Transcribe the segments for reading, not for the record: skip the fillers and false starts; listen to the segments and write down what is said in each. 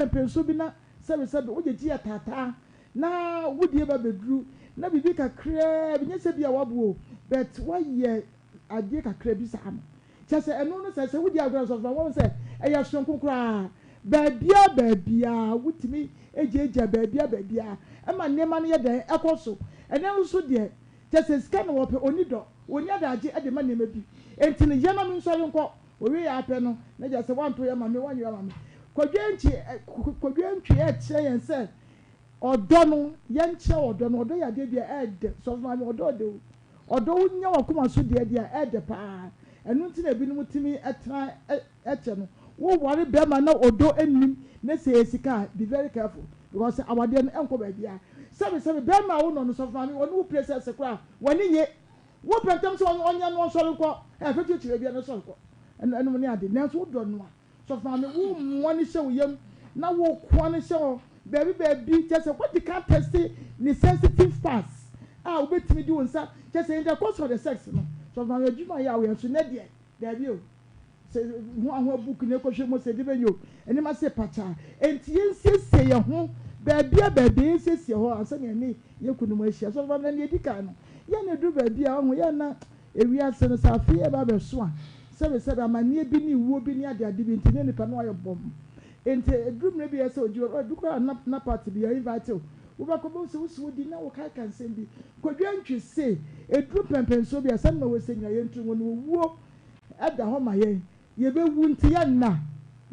Mpɛnpɛnsoɔ bi na sɛbesɛbe wogyegye yɛ taataa na wo deɛ ba bɛduru na biribi kakraa bi, nyɛ sɛ bi a woabo o, but woayɛ adeɛ kakra bi saa no, kyerɛ sɛ ɛno no sɛ sɛ wodi agorɔ a nsɔfo ma wɔhu sɛ ɛyɛ soronko koraa. Baabiara baabiara wotumi gyaagyaa baabiara baabiara ɛma nneɛma no yɛ dɛn ɛkɔ so. Ɛnnɛ nso deɛ kyerɛ sɛ sika na wɔpɛ, ɔnni dɔ, ɔnni adagye de ma nneɛma bi. Enti no yɛ na mensɔre nkɔ. Owie yɛ apɛ no na gya sɛ wanto yɛ ma me wanyɛ ama me. Kwadwo Antwi Kwadwo Antwi ɛkyerɛ yɛn sɛ ɔdɔ no yɛnkyerɛ ɔdɔ no ɔdɔ yɛ adeɛ bi a ɛɛdɛ sɔfo maame ɔdɔ ɔdɛ o ɔdɔ wonya wakoma so deɛ deɛ a ɛɛdɛ paa ɛno nti na ebinom tumi ɛtena ɛkyɛ no wo ware bɛɛma na ɔdɔ nnim na sɛ ɛyɛ sika a be very careful because awadeɛ no ɛnkɔ baabiara sɛbi sɛbi bɛɛma a wo nɔ no sɔfo maame ɔne wo play sex koraa wani nye Wo pɛ ntɛm sɛ ɔnyɛ no ɔnsɔre nkɔ ɛ fɛ kyerɛkyerɛ bia no sɔre kɔ ɛno ɛnom ne ade nanso wo dɔ no a sɔfo maame wo mmoa no hyɛ wo yam na wo koa no hyɛ hɔ baabi baabi kyerɛ sɛ wadi kan tɛste ne sensitive parts a wobɛtumi de wo nsa kyerɛ sɛ in the course of the sex no sɔfo maame adwuma yɛ a woyɛ nso nɛ deɛ daabi o. Sɛ ho ahoa book na ɛkɔhwɛ mu sɛ ɛde bɛnyɛ o, anim ase pakyaa. Enti yɛnsiesie yɛn ho baabia baabia, yɛnsiesie hɔ ansa na yɛne yɛn kununom ahyia. Sɔfo Maame, na nea ɛdi kan no, yɛn na ɛduru baabi a, wahu, yɛn na ewiase no, sɛ afe reba abɛso a, sɛbesɛbe amanneɛ bi ne wuo bi ne adeade bi nti, na nipa no ayɛ bɔmm. Enti ɛduru mmerɛ bi a ɛsɛ sɛ ɔgye w'ani, ɛdu koraa a na na party bi, yɛ invite wo, wobɛkɔ, wobɛhu sɛ wosi wo di na wokaeka nsɛm bi. Kwadwo Antwi se, ɛduru mpɛnpɛnsoɔ bi a, sɛdeɛ na wɔsɛ nyinaa yɛntu ngo no, owuo da hɔ ma yɛn, yɛbɛwu nti yɛnna,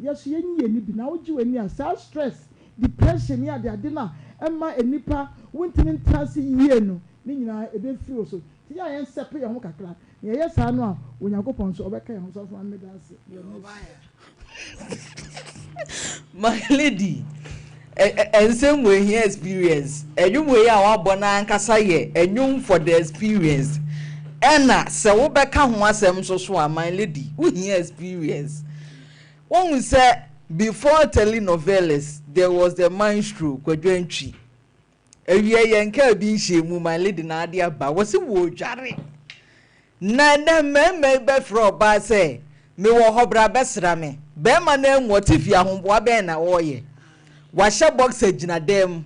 yɛso yɛnyi yɛn ani bi na wogye w'ani a saa stress, depression ne adeade no a ɛmma nnipa wontumi ntra ase yie no ne nyinaa ɛbɛfiri wo so nti yɛ a yɛnsɛpe yɛn ho kakra na yɛyɛ saa no a Onyankopɔn nso ɔbɛka yɛn ho. Sɔfo Maame meda ase. My lady, nsɛm wei hia experience. Ɛnwom wei a wabɔ no ankasa yɛ ɛnwom for the experience. Ɛna sɛ wobɛka ho asɛm nso so a, my lady, wohia experience. Wohu sɛ before telenovelas, there was the maestro Kwadwo Antwi. Awia yɛn kaa bi nhyiamu my lady na ade aba wɔse wɔredware na ɛnɛ mmarima yi bɛfrɛ ɔbaa sɛ mewɔ hɔ bra bɛsra me bɛrima no anwu ɔte fie ahoboa bɛn na ɔreyɛ wahyɛ boxer gyina dan mu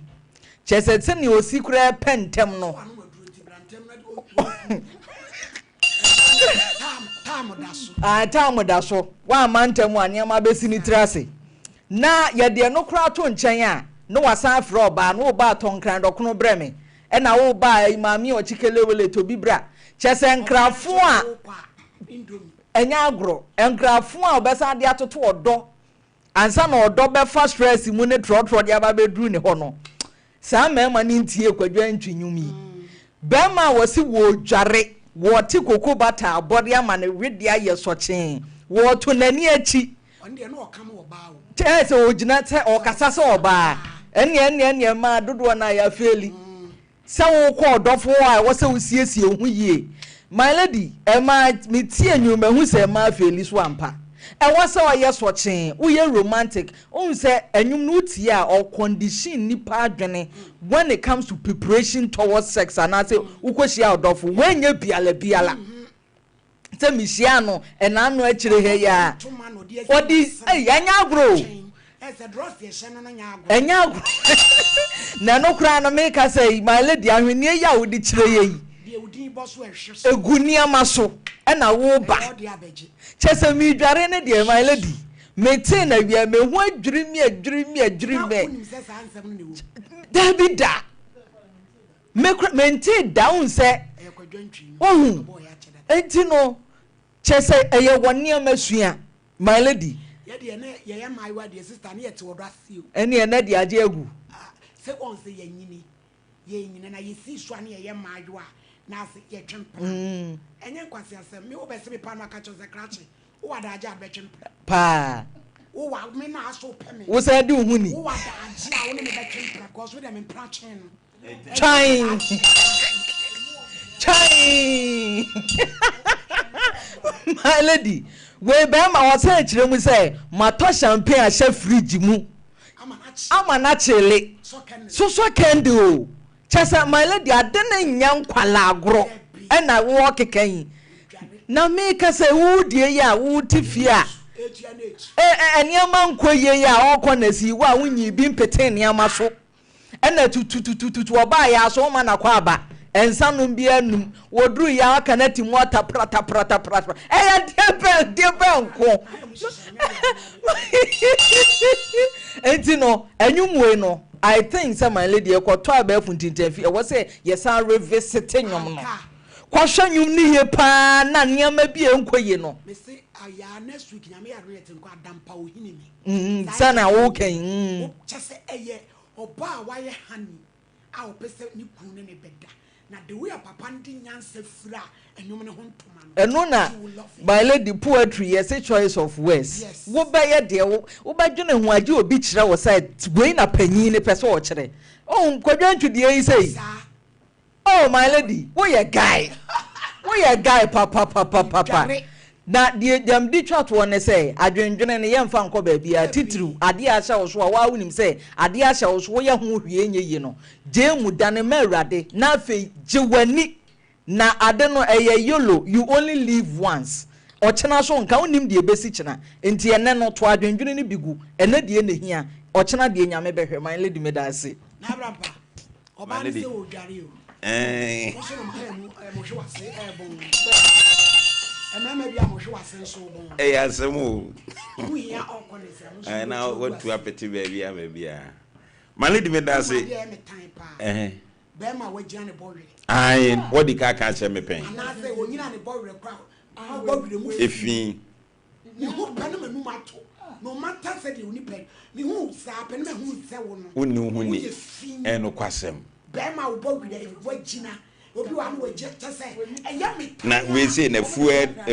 kyerɛ sɛ sɛnea ɔsi koraa pɛ ntɛm no Taam da so. Wamma ntɛm a nneɛma bɛsi ne tiri ase. Na yɛde ɛno koraa to nkyɛn a, na wasan afrɛ ɔbaa no, woba a tɔ nkran dɔkono brɛ me, ɛna woba a ɛyi maame a ɔkye kelewele tɔ bi bra. Kyerɛ sɛ nkrafo a, ɛnyɛ agorɔ, nkrafo a ɔbɛsan de atoto ɔdɔ Ansa na ɔdɔ bɛfa stress mu ne trɔtrɔ de aba abɛduru ne hɔ no, saa mmarima no ntie Kwadwo Antwi nnwom yi. Barima a wɔse wɔredware, wɔrete koko bata abɔde ama ne wedeɛ ayɛ sɔkyee, wɔreto n'ani akyi. Kyɛɛ sɛ ɔgyina sɛ ɔkasa sɛ ɔbaa. Ɛnneɛ ɛnneɛ ɛnneɛ mmaa dodoɔ no a yɛafeeli. Sɛ wokɔ ɔdɔfo hɔ a ɛwɔ sɛ wosiesie wo ho yie. My lady, ɛmaa metie nnwom mahu sɛ ɛmaa feeli so ampa. Ɛwɔ sɛ ɔyɛ sɔkyee, woyɛ romantic. Wohu sɛ ɛnwom no wotie a ɔcondition nnipa adwene when it comes to preparation towards sex anaasɛ wokɔhyia ɔdɔfo. Woanyɛ biala biala. Sɛ mehyiaa no ɛnaano akyire ha yi a, ɔde ei ɛnyɛ agorɔ o, ɛnyɛ agorɔ na ɛno koraa no meka sɛ my lady ahweneɛ yi a wode kyerɛ yɛ yi ɛgu nneɛma so ɛna woba kyɛ sɛ medware no deɛ my lady metee na wia meho adwiri me adwiri me adwiri me dabi da. Me kora mentee da wohu sɛ wohu enti no kyɛ sɛ ɛyɛ wɔ nneɛma sua my lady. Yɛ deɛ ne yɛyɛ mmaayewa deɛ sister ne yɛte ɔdɔ ase o. Ɛne ɛnɛ deɛ agye agu. Sɛ wɔn sɛ yɛnyini yɛnyini na yɛsii so a ne yɛyɛ mmaayewa na ase yɛtwe mpena ɛnyɛ nkwasi asɛm me wobɛse me paa no aka kyerɛ sɛ krakye wowɔ adagye a bɛtwe mpena paa wowɔ me na aso pɛ me wo sɛ de wo ho ni wowɔ adagye a wo ne me bɛtwe mpena because wo deɛ me mpena twɛn no. Twan! Twan! My lady, wei bɛrima ɔsan kyerɛ mu sɛ matɔ champagne ahyɛ fridge mu ama no akyele. Sosɔ candle o. Kyɛ sɛ my lady ade no nyɛ nkwalaa agorɔ ɛna wɔkeka yi. Na meka sɛ wo deɛ yi a wote fie a. Ɛ nneɛma nkɔ yie yi a ɔrekɔ na si wo a wonyii bi mpetee nneɛma so. Ɛna tututututu ɔbaa yɛ aso woma nakɔ aba. Nsa nom biara num. Wɔduru yɛ a waka no ati mu atapra tapra tapra. Ɛyɛ deɛ bɛn deɛ bɛn nko. Nti no ɛnwom wei no I think sɛ my lady ɛkɔtɔ abɛɛfo ntintanfi ɛwɔ sɛ yɛsan revisit nwom no. Kɔhwɛ nwom no yie paa na nneɛma bi a ɛnkɔ yie no. Mese ayaa next week nyame yɛ adom yɛte nkwa adampa ohini me. Mm, sɛnea woka yi. Mm. Kyɛ sɛ ɛyɛ ɔbaa a wayɛ honey a ɔpɛ sɛ ne kunu ne ne bɛda. Na the way a papa no de nyansa fira ɛnwom no ho ntoma no. Ɛno na You will love it. my lady poetry yɛse choice of words. Yes. Wobɛyɛ deɛ wo wobɛdwene ho agye obi kyerɛ wo sɛ wei na panyin no pɛ sɛ ɔkyerɛ. Oh, Kwadwo Antwi deɛ yi sei. Saa. Oh my lady woyɛ guy woyɛ guy papapapapa na deɛ deɛ mede twa toɔ ne sɛ adwendwene no yɛmfa nkɔ baabiara titiriw adeɛ a ahyɛ wo so a waa wonim sɛ adeɛ ahyɛ wo so woyɛ ho hwee nyɛ yie no gyae mu dane ma Awurade na afei gye w'ani na ade no ɛyɛ yolo you only live once ɔkyena so nka wonim deɛ ɛbɛsi kyena nti ɛnɛ no to adwendwene no bi gu ɛnɛ deɛ na ɛhia ɔkyena deɛ Nyame bɛhwɛ my lady meda ase. N'abrampa. Ɔbaa no sɛ ɔredware o. Ɛɛ. Mo nso na mo ayɛ mo mo hwe wase ɛɛbɔn. Mmarima bi a mo hwe wase nso bɔn. Ɛyɛ asɛm o. Mo hia ɔkɔ ne sɛ mo nso. Ɛɛ na watu apete baabi a baabi a. Ma lady me da ase. Adeɛ ɛyɛ me tan paa. Ɛhɛn. Bɛrima a wagyina ne bɔ werɛ. Ae wɔdi ka aka akyerɛ me pɛn. Anaasɛ onyina ne bɔ werɛ koraa bɔ werɛ mu fi. Efi. Mehu pɛ na m'anum ato. No matter sɛdeɛ onipa yi, mehu saa pɛ na mahunu sɛ wo no, Wonni wo ho ni. woyɛ fi. Ɛyɛ nokwasɛm. Bɛrima a wobɔ werɛ, woagyina. Obi wɔ ha na wagyina, kyɛ sɛ ɛyɛ me tan Na a. wei sei na fuel oh.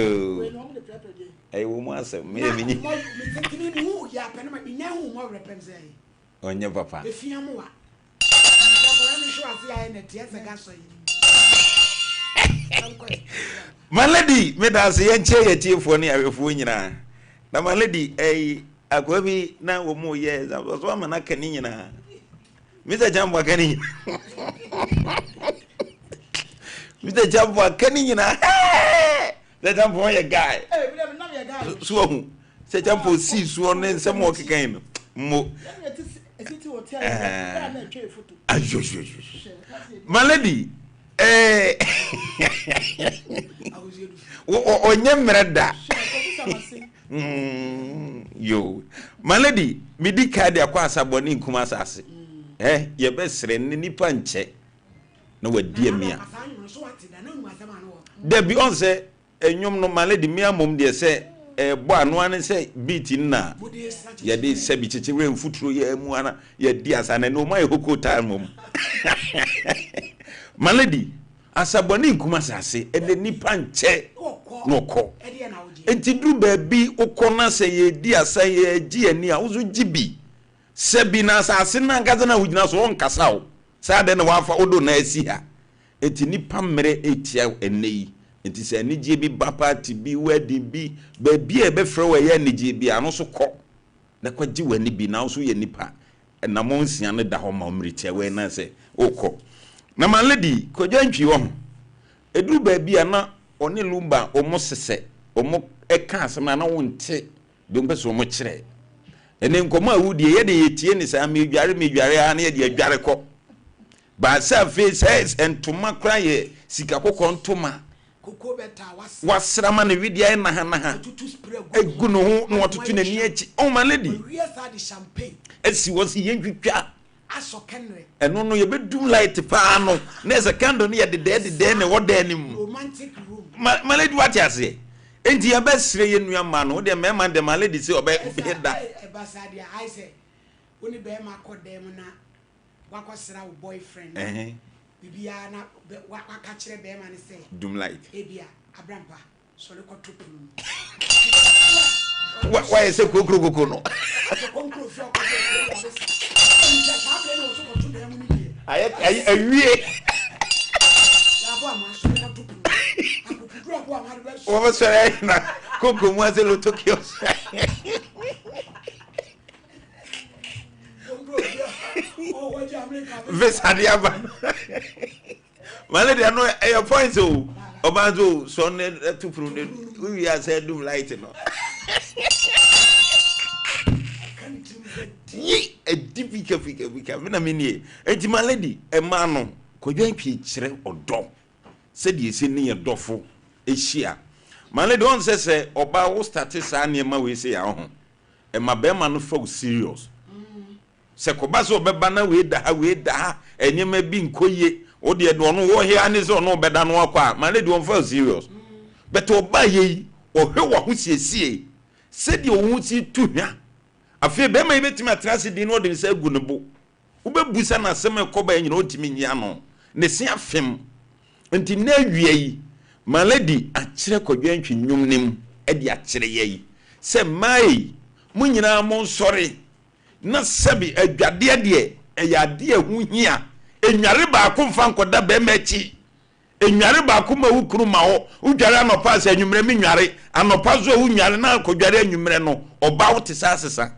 Ɛyɛ wɔn mu asɛm. Me Na deɛ menyi. mmɔ, mesɛ ntumi mehu yɛ apɛ na ma, menya hu mmɔ werɛ pɛ mesɛ ɛyi. Ɔnyɛ papa. Efi amoa. My lady, me da ase yɛn kyɛ yɛ tiefoɔ ne ahwɛfoɔ nyinaa. Na my lady, ɛyi akoa bi na wɔn mu yɛ example so ama n'aka ne nyinaa. Mr. Champo aka ne nyinaa. Mr. Champo aka ne nyinaa. Sɛ Champo yɛ guy. So ahu. Sɛ Champo sii soɔ ne nsɛm a ɔkeka yi no mo. Ayoyoyo. My lady, eh, ɔnyɛ mmerɛ da. Mm, yo. My lady, medi ka de akɔ asabɔ ne nkum asase. Eh, yɛbɛsrɛ ne nipa nkyɛ na wadi amia. Dabi ɔn sɛ Nnwom no my lady me amom deɛ sɛ ɛbɔ a noa ne sɛ beat no na yɛde sɛbi kyekye werɛ mfuturo yɛ mu ana yɛdi asa na ɛnɛ ɔmo ayɛ hoko time mom my lady asabɔne nkum asase ɛnɛ nipa nkyɛ na ɔkɔ nti duru baabi wokɔ na sɛ yɛdi asa yɛgye ani a woso gye bi sɛbi na asase no ankasa na wogyina so ɔnkasa o saa dɛn na wafa wodo na asi ha Enti nnipa mmerɛ retia wo ɛnnɛ yi. Enti sɛ anigyeɛ bi ba, party bi, wedding bi, baabi a yɛbɛfrɛ wo a ɛyɛ anigyeɛ biara no nso kɔ na kɔgye w'ani bi. Na wo nso woyɛ nipa. Nnamɔn nsia no da hɔ ma wo mmerɛ tiawa yi na sɛ wokɔ. Na my lady, Kwadwo Antwi wɔ ho. Ɛduru baabi a na ɔne Lumba wɔn sesɛ, wɔn ka asɛm no a na wonte deɛ wɔpɛ sɛ wɔkyerɛ. Ɛnɛ nkɔmmɔ a wodie, yɛde yɛtie ne saa, medware medware ara na yɛde adware kɔ. Ba sɛ afei sɛ ntoma koraa yɛ sika kɔkɔɔ ntoma. Wasra ma ne wedeɛ ayɛ nahanaha. Egu ne ho na watoto n'ani akyi. Oh my lady. Asi hɔ sɛ yɛntwitwa. Ɛno no yɛbɛdum light paa no na ɛsɛ candle no yɛ dedɛɛ dedɛɛ na ɛwɔ dan no mu. My lady wate aseɛ. Enti yɛbɛsrɛ yɛn nua mmaa no. Wo deɛ mmarima deɛ my lady sɛ ɔbɛ da. Ɛba saa deɛ ayɛ sɛ wo ne barima kɔ dan mu na wakɔsra wo boyfriend na biribiara na waka kyerɛ bɛrima no sɛ dum light ebia abrampa sɔre kɔto pono mu wayɛ sɛ kokuro koko no awie wɔbɛsɔre ayɛ na koko mu ase loto kiosk visa de aba male deɛ no ɛyɛ point o ɔba nso sɔ ne to pono ne wowie asɛ dum light no. Adi adi fika fika fika me na me nie. Enti my lady, ɛmaa no Kwadwo Antwi kyerɛ ɔdɔ sɛdeɛ ɛsɛ ne yɛ dɔfo hyia. My lady, ɔn sɛ sɛ ɔbaa wo starte saa nneɛma wei sei a ɔho, ɛma bɛɛma no fa wo serious. Sɛ kɔba sɛ ɔbɛba na wei da ha wei da ha, nneɛma bi nkɔ yie, wo deɛ deɛ ɔno wɔ he ara ne sɛ ɔne wo bɛda no akɔ a, my lady ɔmfa wo serious. But ɔbaa yɛ yi, ɔhwɛ w'ahosiesie, sɛdeɛ wo ho si tu hwa. Afei barima yi bɛtumi atena ase dinn na ɔde ne nsa agu ne bo. Wobɛbusa no asɛm a ɛkɔ baeɛ nyinaa, ɔntumi nyi ano. Ne se afem. Nti nnɛ awia yi, Malady akyerɛ Kwadwo Antwi nnwom no mu de akyerɛ yɛn sɛ mmaa ei, mo nyinaa monsɔre na sɛbe adwadeɛ deɛ, ɛyɛ adeɛ a ɛho hia. Nnware baako mfa nkɔda barima akyi. Nnware baako ma wo kunu ma wo. Wodware anɔpa a, sɛ anwummerɛ menware. Anɔpa nso a wonware na akɔdware anwummerɛ no, ɔbaa wo te sɛ asesa.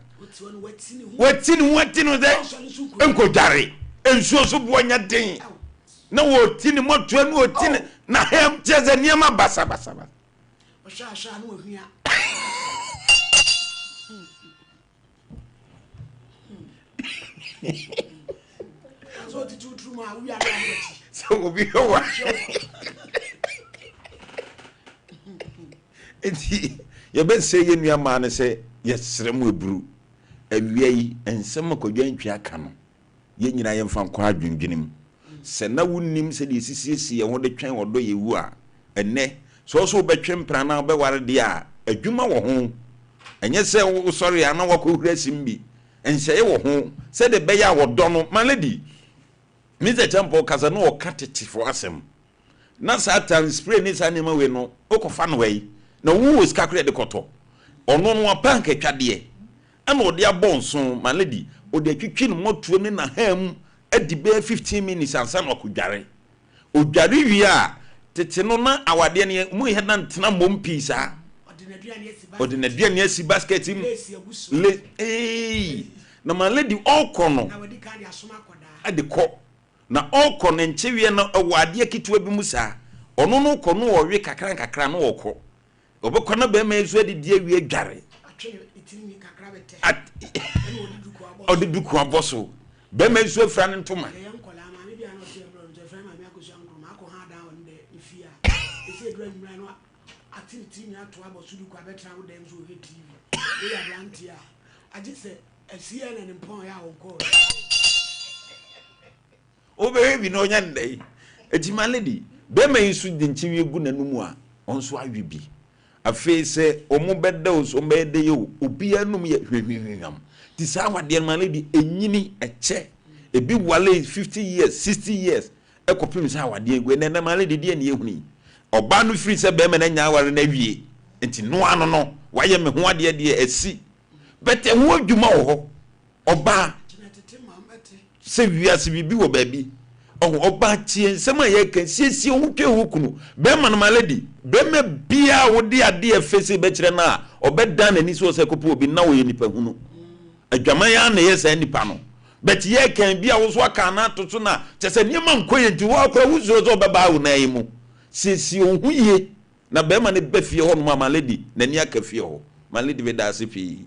Wati ne ho ati no sɛ nkɔdware. Nsuo so boɔ nyɛ den. Na wɔti ne mmɔtoa ne wɔti ne na hɛm kyerɛ sɛ nneɛma basabasaba. Ɔhwɛ ahwɛ a na wahua. Sɛ obi hwɛ wa nti yɛbɛsɛ yɛ nua maa no sɛ yɛsrɛ mu aburu awia yi nsɛm a Kwadwo Antwi aka no yɛn nyinaa yɛmfa nkɔ adwendwene mu. Sɛ na wonnim sɛdeɛ yɛsi siesie yɛn ho de twɛn ɔdɔ yɛ wu a, ɛnnɛ, sɛ wo nso wobɛtwe mpena anaa wobɛware deɛ a, adwuma wɔ ho. Ɛnyɛ sɛ wosɔre a na woakɔhuri asim bi. Nhyɛeɛ wɔ ho sɛdeɛ ɛbɛyɛ a ɔdɔ no. My lady, Mister Acheampong kasa na ɔka tetefoɔ asɛm. Na saa tan spray ne saa nneɛma wei no, wokɔfa no wɛn? Na wowɔ sika koraa de kɔtɔ? Ɔno no wapɛ ankatwadeɛ. Ɛna ɔde abɔ nso, my lady, ɔde atwitwi ne mmɔtoam ne n'ahaa mu adi bɛyɛ 15 minutes ansa na wakɔdware. Ɔdware wie a, tete no na awadeɛ no yɛ, wɔn yɛ na ntena mmom pii saa. Ɔde n'aduane asi basket mu. Le, ee, na my lady ɔrekɔ no, ɛde kɔ. Na ɔrekɔ no nkyeweɛ no ɛwɔ adeɛ ketewa bi mu saa. Ɔno no kɔ no ɔwe kakra nkakra na ɔrekɔ. Ɔbɛkɔ na bɛrima yi nso adidi awie adware. Ɔde duku abɔ so. Bɛrima yi nso afira ne ntoma. Wobɛhwɛ bi na ɔnya no dɛn? Enti my lady, bɛrima yi nso de nkyeweɛ gu n'anum a, ɔno nso awe bi. Afei sɛ wɔn bɛda o, sɛ wɔn bɛyɛ dɛ o, obiara anum yɛ hwamhwamhwam. Nti saa awadeɛ no my lady, ɛnyini, ɛkyɛ. Ebi wale 50 years, 60 years, ɛkɔpem sɛ awadeɛ gu. Ɛnɛ nɛ my lady, deɛ ne yɛhunu yi? Ɔbaa no firi sɛ bɛrima no anya aware no awie, nti noa no no, wayɛ me ho adeɛ deɛ, asi. But ɛho adwuma wɔ hɔ. Ɔbaa, sɛ wiase biribi wɔ baabi. Ɔho, ɔbaa tie nsɛm a yɛka, siesie wo ho twɛn wo kunu. Bɛrima no, my lady, bɛrima biara a wode adeɛ ɛfɛ sei bɛkyerɛ no a, ɔbɛdan n'ani so sɛ kɔpɛ obi na ɔyɛ nipa hunu. Adwaman ara na ɛyɛ saa nipa no. But yɛka bi a wo so aka anaa ato so na kyɛ sɛ nneɛma nkɔ yie nti wo ara koraa wosuro sɛ ɔbɛbaa wo nan yi mu. Siesie wo ho yie na bɛrima no ba fie hɔnom a, my lady, n'ani aka fie hɔ. My lady, meda ase pii.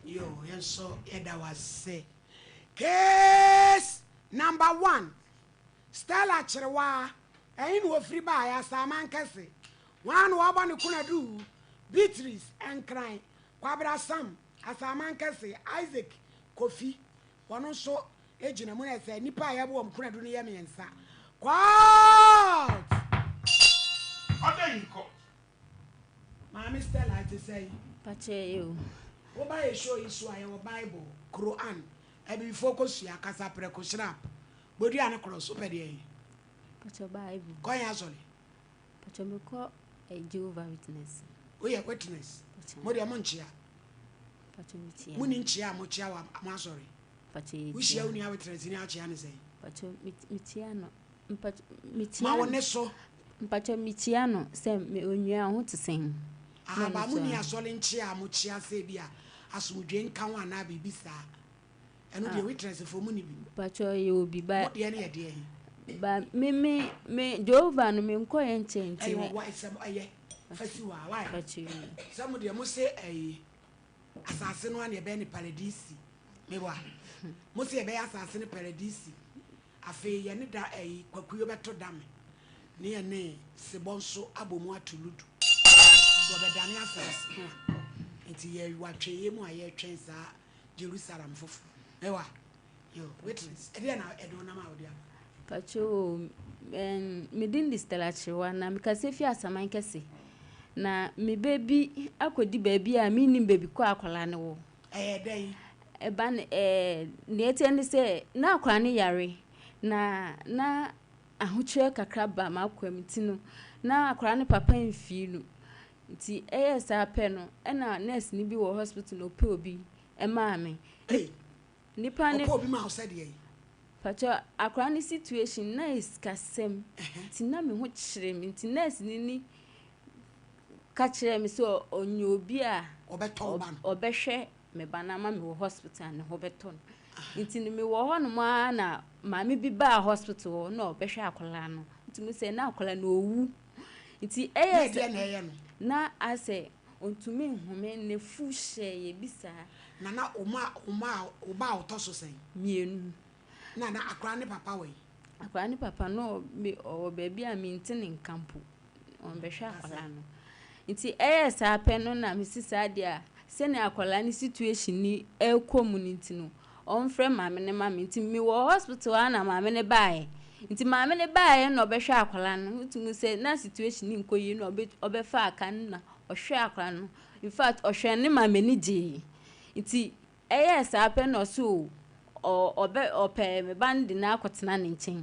Yoo yɛn nso yɛda wo ase. Case number one, Stella Kyerewaa, ɛhe na ofiri baeɛ? Asaman Kɛse. Hwan na wabɔ ne konadu? Beatrice, Nkran. Kwabra Sam, Asaman Kɛse. Isaac Kofi, wɔn nso gyina mu na sɛ nnipa a yɛbɔ wɔn konadu no yɛ mmiɛnsa. Court! Order in court. Maame Stella ɛte sɛn? Pakyɛ eye o. Wo ba yɛ show yi so a yɛwɔ bible, Quran, abibifoɔ kosua, kasaprɛko, shrap, bodua ne cross, wopɛ deɛn? Pakyɛ bible. Kɔ yɛn asɔre? Pakyɛ mekɔ eh, Jehovah Witness. Woyɛ witness? Mo deɛ mo nkyea? Pakyɛ mekyea. Mo ni nkyea a mokyea wɔ mo asɔre? Pakyɛ yɛkyea. Wohyia wo nua witness ni akyea ne sɛn? Pakyɛ mekyea no. Mpakyɛ mekyea. Ma wo ne so. Mpakyɛ mekyia no sɛ me onua wo ho te sɛn? Aha ba mo ni asɔre nkyea a mo kyea sɛ ebi a asomdwoe nka ho anaa biribi saa ɛno deɛ witness foɔ mo ni bi. Mpakyɛ yɛ wɔ bi ba. Mo deɛ no yɛ deɛ he? Ba me me me Jehovah no me nkɔ yɛ nkyɛn nti. Ɛyɛ wɔ sɛ ɛyɛ fa si hɔ a why? Mpakyɛ yi. Sɛ mo deɛ mo se ɛyi asase no a na ɛbɛyɛ ne paradisi. Meboa. Mo se yɛbɛyɛ asase no paradisi. Afei yɛne da ɛyi kwakuo bɛto dame ne yɛne sebɔ nso abɔ mu ato ludu. Nti ɔbɛdane asase no a. Nti yɛ wɔ atwɛyɛ mu a yɛretwɛn saa Jerusalem foforɔ. Meboa. Yo, witness. Ɛdeɛ na ɛde wo nam a wode aba? Pacho o, ɛɛm, me din de Stella Kyerewa na mekasa fi Asaman Kɛse. Na me ba bi akɔdi baabi a mennim baabi kɔ akwadaa no wɔ. Ɛyɛ dɛn? Ɛba no ɛɛ, nea ɛteɛ ne sɛ na akwadaa no yare na na ahokyerɛ kakra ba m'akoa mu nti no na akwadaa no papa mfii no. Nti ɛyɛɛ saa pɛ no ɛna nurse no bi wɔ hospital na ɔpɛ obi maa me. Ei! Nipa no. Ɔpɛ obi maa wo sɛ deɛn? Pakyɛ akwadaa no situation na yɛ sikasɛm nti na me ho kyere me nti nurse no ni ka kyerɛɛ me sɛ ɔnya obi a ɔbɛhwɛ me ba no ama me wɔ hospital a ne ho bɛtɔ no. Nti no mewɔ hɔnom ara na maame bi baa hospital hɔ na ɔbɛhwɛ akwadaa no. Nti mo sɛ na akwadaa no ɔwu. Nti ɛyɛ sɛ na asɛ ɔntumi nhome n'afu hyɛɛ yɛ bi saa. Na na ɔma ɔma ɔba a ɔtɔ so sɛn? Mmienu. Na na akwadaa ne papa wɔ yi? Akwadaa ne papa no ɔwɔ baabi a mente ne nka mpo. Wɔbɛhwɛ akwadaa no. Nti ɛyɛɛ saa pɛ no na mese saa deɛ a, sɛnea akwadaa no situation no ɛrekɔ mu no nti no, ɔmfrɛ maame no ma me. Nti mewɔ hospital hɔ na maame no baeɛ. Nti maame no baeɛ na ɔbɛhwɛ akwadaa no. Wotumi sɛ na situation no nkɔ yie na ɔbɛfa aka no na ɔhwɛ akwadaa no. In fact, ɔhwɛ no ma m'ani gyee. Nti ɛyɛɛ saa pɛ na ɔse o, ɔbɛ ɔpɛ me ba no de no akɔtena ne nkyɛn.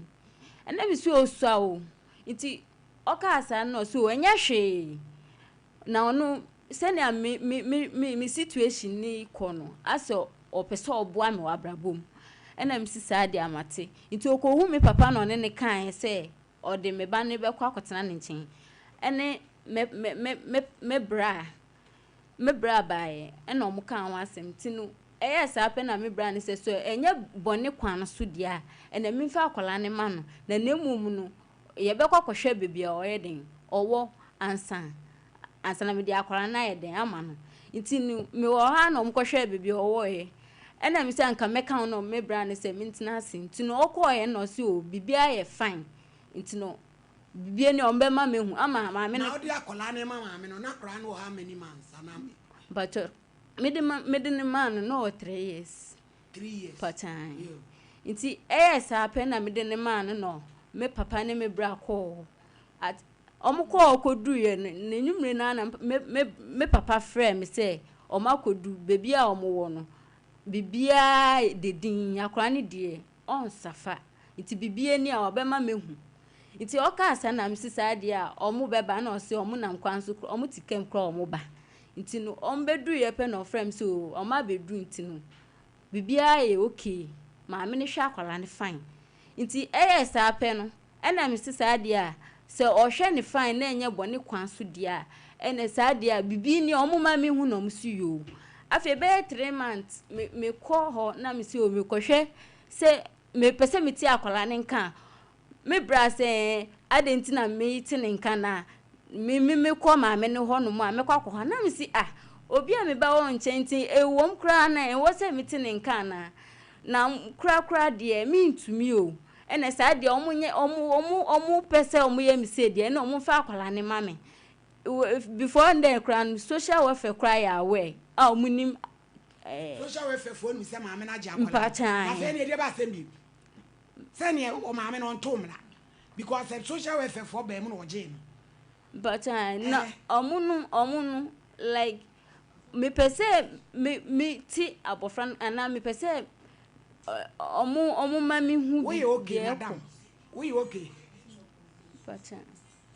Ɛna mese ɔsua o. Nti ɔkaa saa no na ɔse o ɛnyɛ hwee na ɔno sɛnea me me me me me situation ni kɔ no asɛ ɔpɛ sɛ ɔboa me wɔ abrabɔ mu ɛna mesi saa deɛ amate nti ɔkɔhu me papa na ɔne ne kaeɛ sɛ ɔde me ba no bɛkɔ akɔtena ne nkyɛn ɛne me me me me me bra me bra baeɛ ɛna ɔmo kaa ho asɛm nti no ɛyɛɛ saa pɛ na me bra no sɛ so ɛnyɛ bɔne kwan so deɛ a ɛna memfa akwadaa no ma no na na mmom no yɛbɛkɔ akɔhwɛ baabi a ɔyɛ den ɔwɔ ansa ansa na mede akwadaa no ayɛ den ama no nti no mewɔ hɔ a na ɔmo kɔhwɛ baabi a ɔwɔɛ ɛna me sɛ anka mɛka ho na me bra no sɛ mentena ase nti no ɔkɔɔɛ na ɔse o biribiara yɛ fine nti no biribiara ni ɔmo bɛma mehu ama maame no. Na ɔde akwadaa no ma maame no na akwadaa no wɔ how many months anaa. Mpakyɛ mede ma mede ne maa no na ɔwɔ 3 years. 3 years. Mpakyɛ nti ɛyɛ saa pɛ na mede ne maa no no me papa ne me bra kɔɔ hɔ at ɔmo kɔɔ kɔduruiɛ no n'anwummere no na me me me papa frɛ me sɛ ɔmo akɔdu beebi a ɔmo wɔ no biribiara de din akwadaa no deɛ ɔnsafa nti biribiara ni a ɔbɛma mehu nti ɔkaa saa na mesi saa deɛ a ɔmo bɛba na ɔse ɔmo nam kwan so ɔmo te kam koraa ɔmo ba nti no ɔmo bɛduruiɛ pɛ na ɔfrɛ me sɛ o ɔmo abɛduru nti no biribiara yɛ okay maame no hwɛ akwadaa no fine nti ɛyɛ saa pɛ no ɛna mesi saa deɛ a sɛ ɔhwɛ ne fine na ɛnyɛ bɔne kwan so deɛ a ɛna saa deɛ a biribi ni ɔmo ma mi hu na ɔmo si yoo afei bɛyɛ 3 months me mekɔ hɔ na me si o mekɔhwɛ sɛ mepɛ sɛ mete akwadaa ne nka a me bra sɛ ade nti na mete ne nka na me me mekɔ maame no hɔ nom a mekɔ akɔ hɔ na me si ah obi a meba wɔ nkyɛn nti ewom koraa na ɛwɔ sɛ mete ne nka anaa na korakora deɛ mentumi o ɛna saa deɛ ɔmo nyɛ ɔmo ɔmo ɔmo pɛ sɛ ɔmo yɛ me se deɛ ɛna ɔmo mfa akwadaa ne ma me before then koraa no social welfare koraa yɛ aware a ɔmo nim. Social welfare foɔ nim sɛ maame no agye akwadaa Mpakyɛn. Afei ne ɛdeɛ ba asɛm bi sɛneɛ ɔmaame no ɔnto mmara because social welfare foɔ bɛn mu na ɔgyee no. Mpakyɛn na ɔmo no like mepɛ sɛ me te abɔfra no anaa mepɛ sɛ ɔmo ma me hu bi. Woyɛ okay, madam? Woyɛ okay? Mpakyɛn.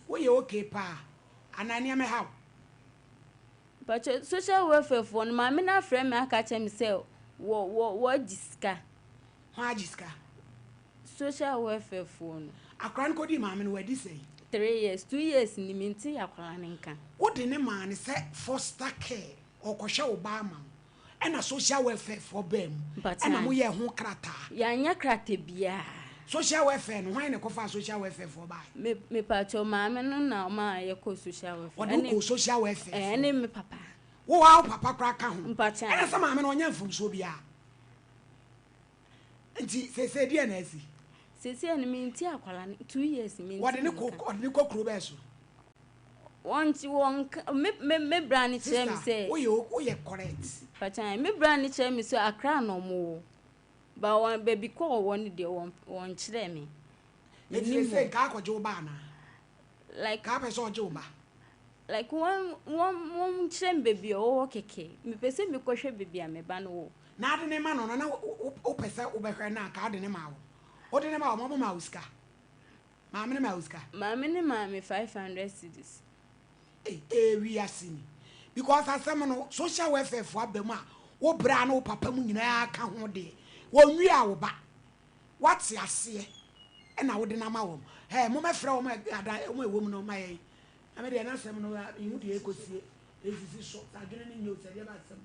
Woyɛ okay paa anaa nneɛma ha wo? Mpakyɛ social welfare foɔ no maame no afrɛ me aka kyerɛ me sɛ wɔ wɔagye sika. Wɔn agye sika? Social welfare foɔ no. Akwaraa no kɔdi maame no wadi sɛn? 3 years, 2 years ni mi nti akwaraa no nka. Wode ne maa ne sɛ foster care ɔkɔhwɛ wo ba ama wo ɛna social welfare foɔ baa mu ɛna moyɛ ho krataa? Yɛanyɛ krataa biara. Social welfare no, hwan na ɛkɔfa social welfare foɔ baa? Me mepakyɛw maame no na ɔma yɛkɔ social welfare. Ɔde kɔ social welfare? Ɛne me papa. Wo wa wo papa koraa ka ho? Mpakyɛw. Ɛna sɛ maame no ɔnyɛ mfomsoɔ biara. Nti seesei deɛ na asi? Seesei no mente akwadaa no, 2 years mente Wɔde ne ne kɔ nka. Ɔde ne kɔ kuro bɛɛ so? Wɔn wɔn me bra ne kyerɛ me Sister, sɛ woyɛ correct. Pakyan, me bra ne kyerɛ me sɛ Accra na ɔmo wɔ. Ba wɔn baabi kɔ wɔwɔ no deɛ wɔn kyerɛ me. Nti Menim seesei hɔ. nka akɔgye wo ba anaa? Like Kaa pɛ sɛ ɔgye wo ba? Like wɔn kyerɛ me baabi a ɔwɔ kɛkɛ. Mepɛ sɛ mekɔhwɛ baabi a me ba no wɔ. Na ade ne ma no na wopɛ sɛ wobɛhwɛ no a, kaa de ne ma wo. Wode ne ma wo, ma ɔmo ma wo sika. Maame ne ma wo sika. Maame ne maame 500 cedis. Ee, ee, wiase ni. Because asɛm no, social welfare fo aba mu a, wo bra ne wo papa mu nyinaa ka ho deɛ. Wɔnwie a wo ba. Wate aseɛ ɛna wode no ama wɔn. Hɛ, mommɛfrɛ wɔn a adan wɔn a ɛwɔ mu no ma yɛn. Na me deɛ n'asɛm no, mehu deɛ ɛkɔsie. Ɛsisi so. Sɛ adwene no nyɛ o, sɛ deɛ ba asɛm o.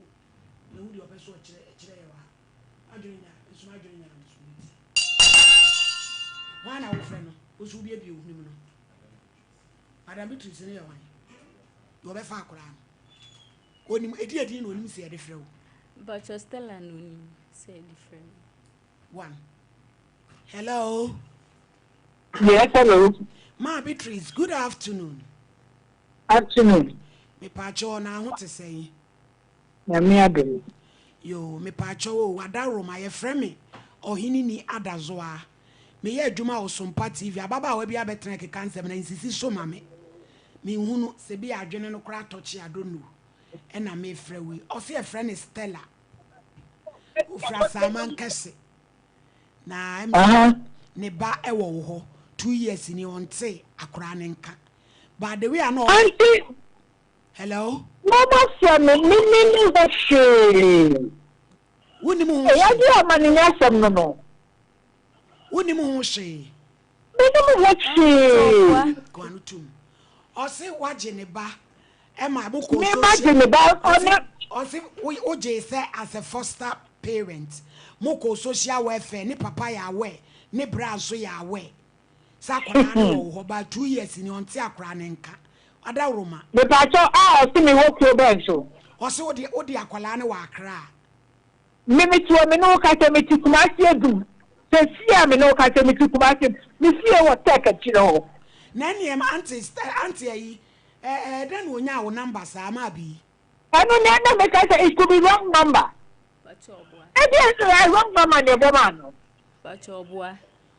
Mehu deɛ ɔpɛ so ɔkyerɛ ɛkyerɛ yɛ wɔ ha. Adwene nya, nso adwene nya nso meti. Hwan na wofrɛ no? Wo so wobiebie wo hwenem no. Madam Beatrice no yɛ hwan? Deɛ ɔbɛfa akwaraa no. Onim edi edin na onim sɛ yɛde frɛ wo. Mpakyɛ, Stella na onim sɛ yɛde frɛ me. One. Hello. Yes, hello. Ma Beatrice, good afternoon. Afternoon. Mepaakyɛw, na ho te sɛn? Nyame adom. Yo, mepaakyɛw o, wada Roma, yɛfrɛ me Ɔhene Ni Adazoa. Meyɛ adwuma wɔ Sompa TV. Ababaawa bi abɛtena keka nsɛm na nsisi so ma me. Menhunu sɛ bi adwene no koraa tɔkye, I don't know. Ɛna mefrɛ wo yi. Ɔse yɛfrɛ no Stella. Ofiri Asaaman kɛse. Na ɛm sɛ ne ba ɛwɔ wo hɔ. 2 years ni ɔnte akoraa ne nka. But the way a na ɔ Auntie, Hello? mama frɛ me, me ne hɔ hwee. Wonim ho Ɛyɛ hwee? de ama ne nyɛ asɛm no. Wonim ho hwee? Me ne mo hɔ hwee. Kwan tum. Ɔse wagye ne ba ɛma mo kɔ Me ma gye ne ba ɔne. Ɔse wogye sɛ as a foster parent. Mo kɔ social welfare, ne papa yɛ aware, ne bra nso yɛ aware. Sɛ akwadaa no wɔ wo hɔ ba 2 years ni ɔnte akwadaa ne nka. Adaworoma. Mepaakyɛw a, ɔse me wɔ kuro bɛn so? Ɔse wode akwadaa no wɔ Accra. Me me te hɔ, me ne wo kasa, me te Kumasi Adum. Sɛ fie a me ne wo kasa, me te Kumasi. Me fie wɔ Tech akyire hɔ. Na ɛneɛ auntie ayi ɛɛ dɛn na onyaa wo number saa maa bi? Ɛno ne ɛna meka sɛ it could be wrong number. Pakyɛ, ɔboa. Ebi ɛ wrong number na ɛbɔ maa no. Pakyɛ, ɔboa.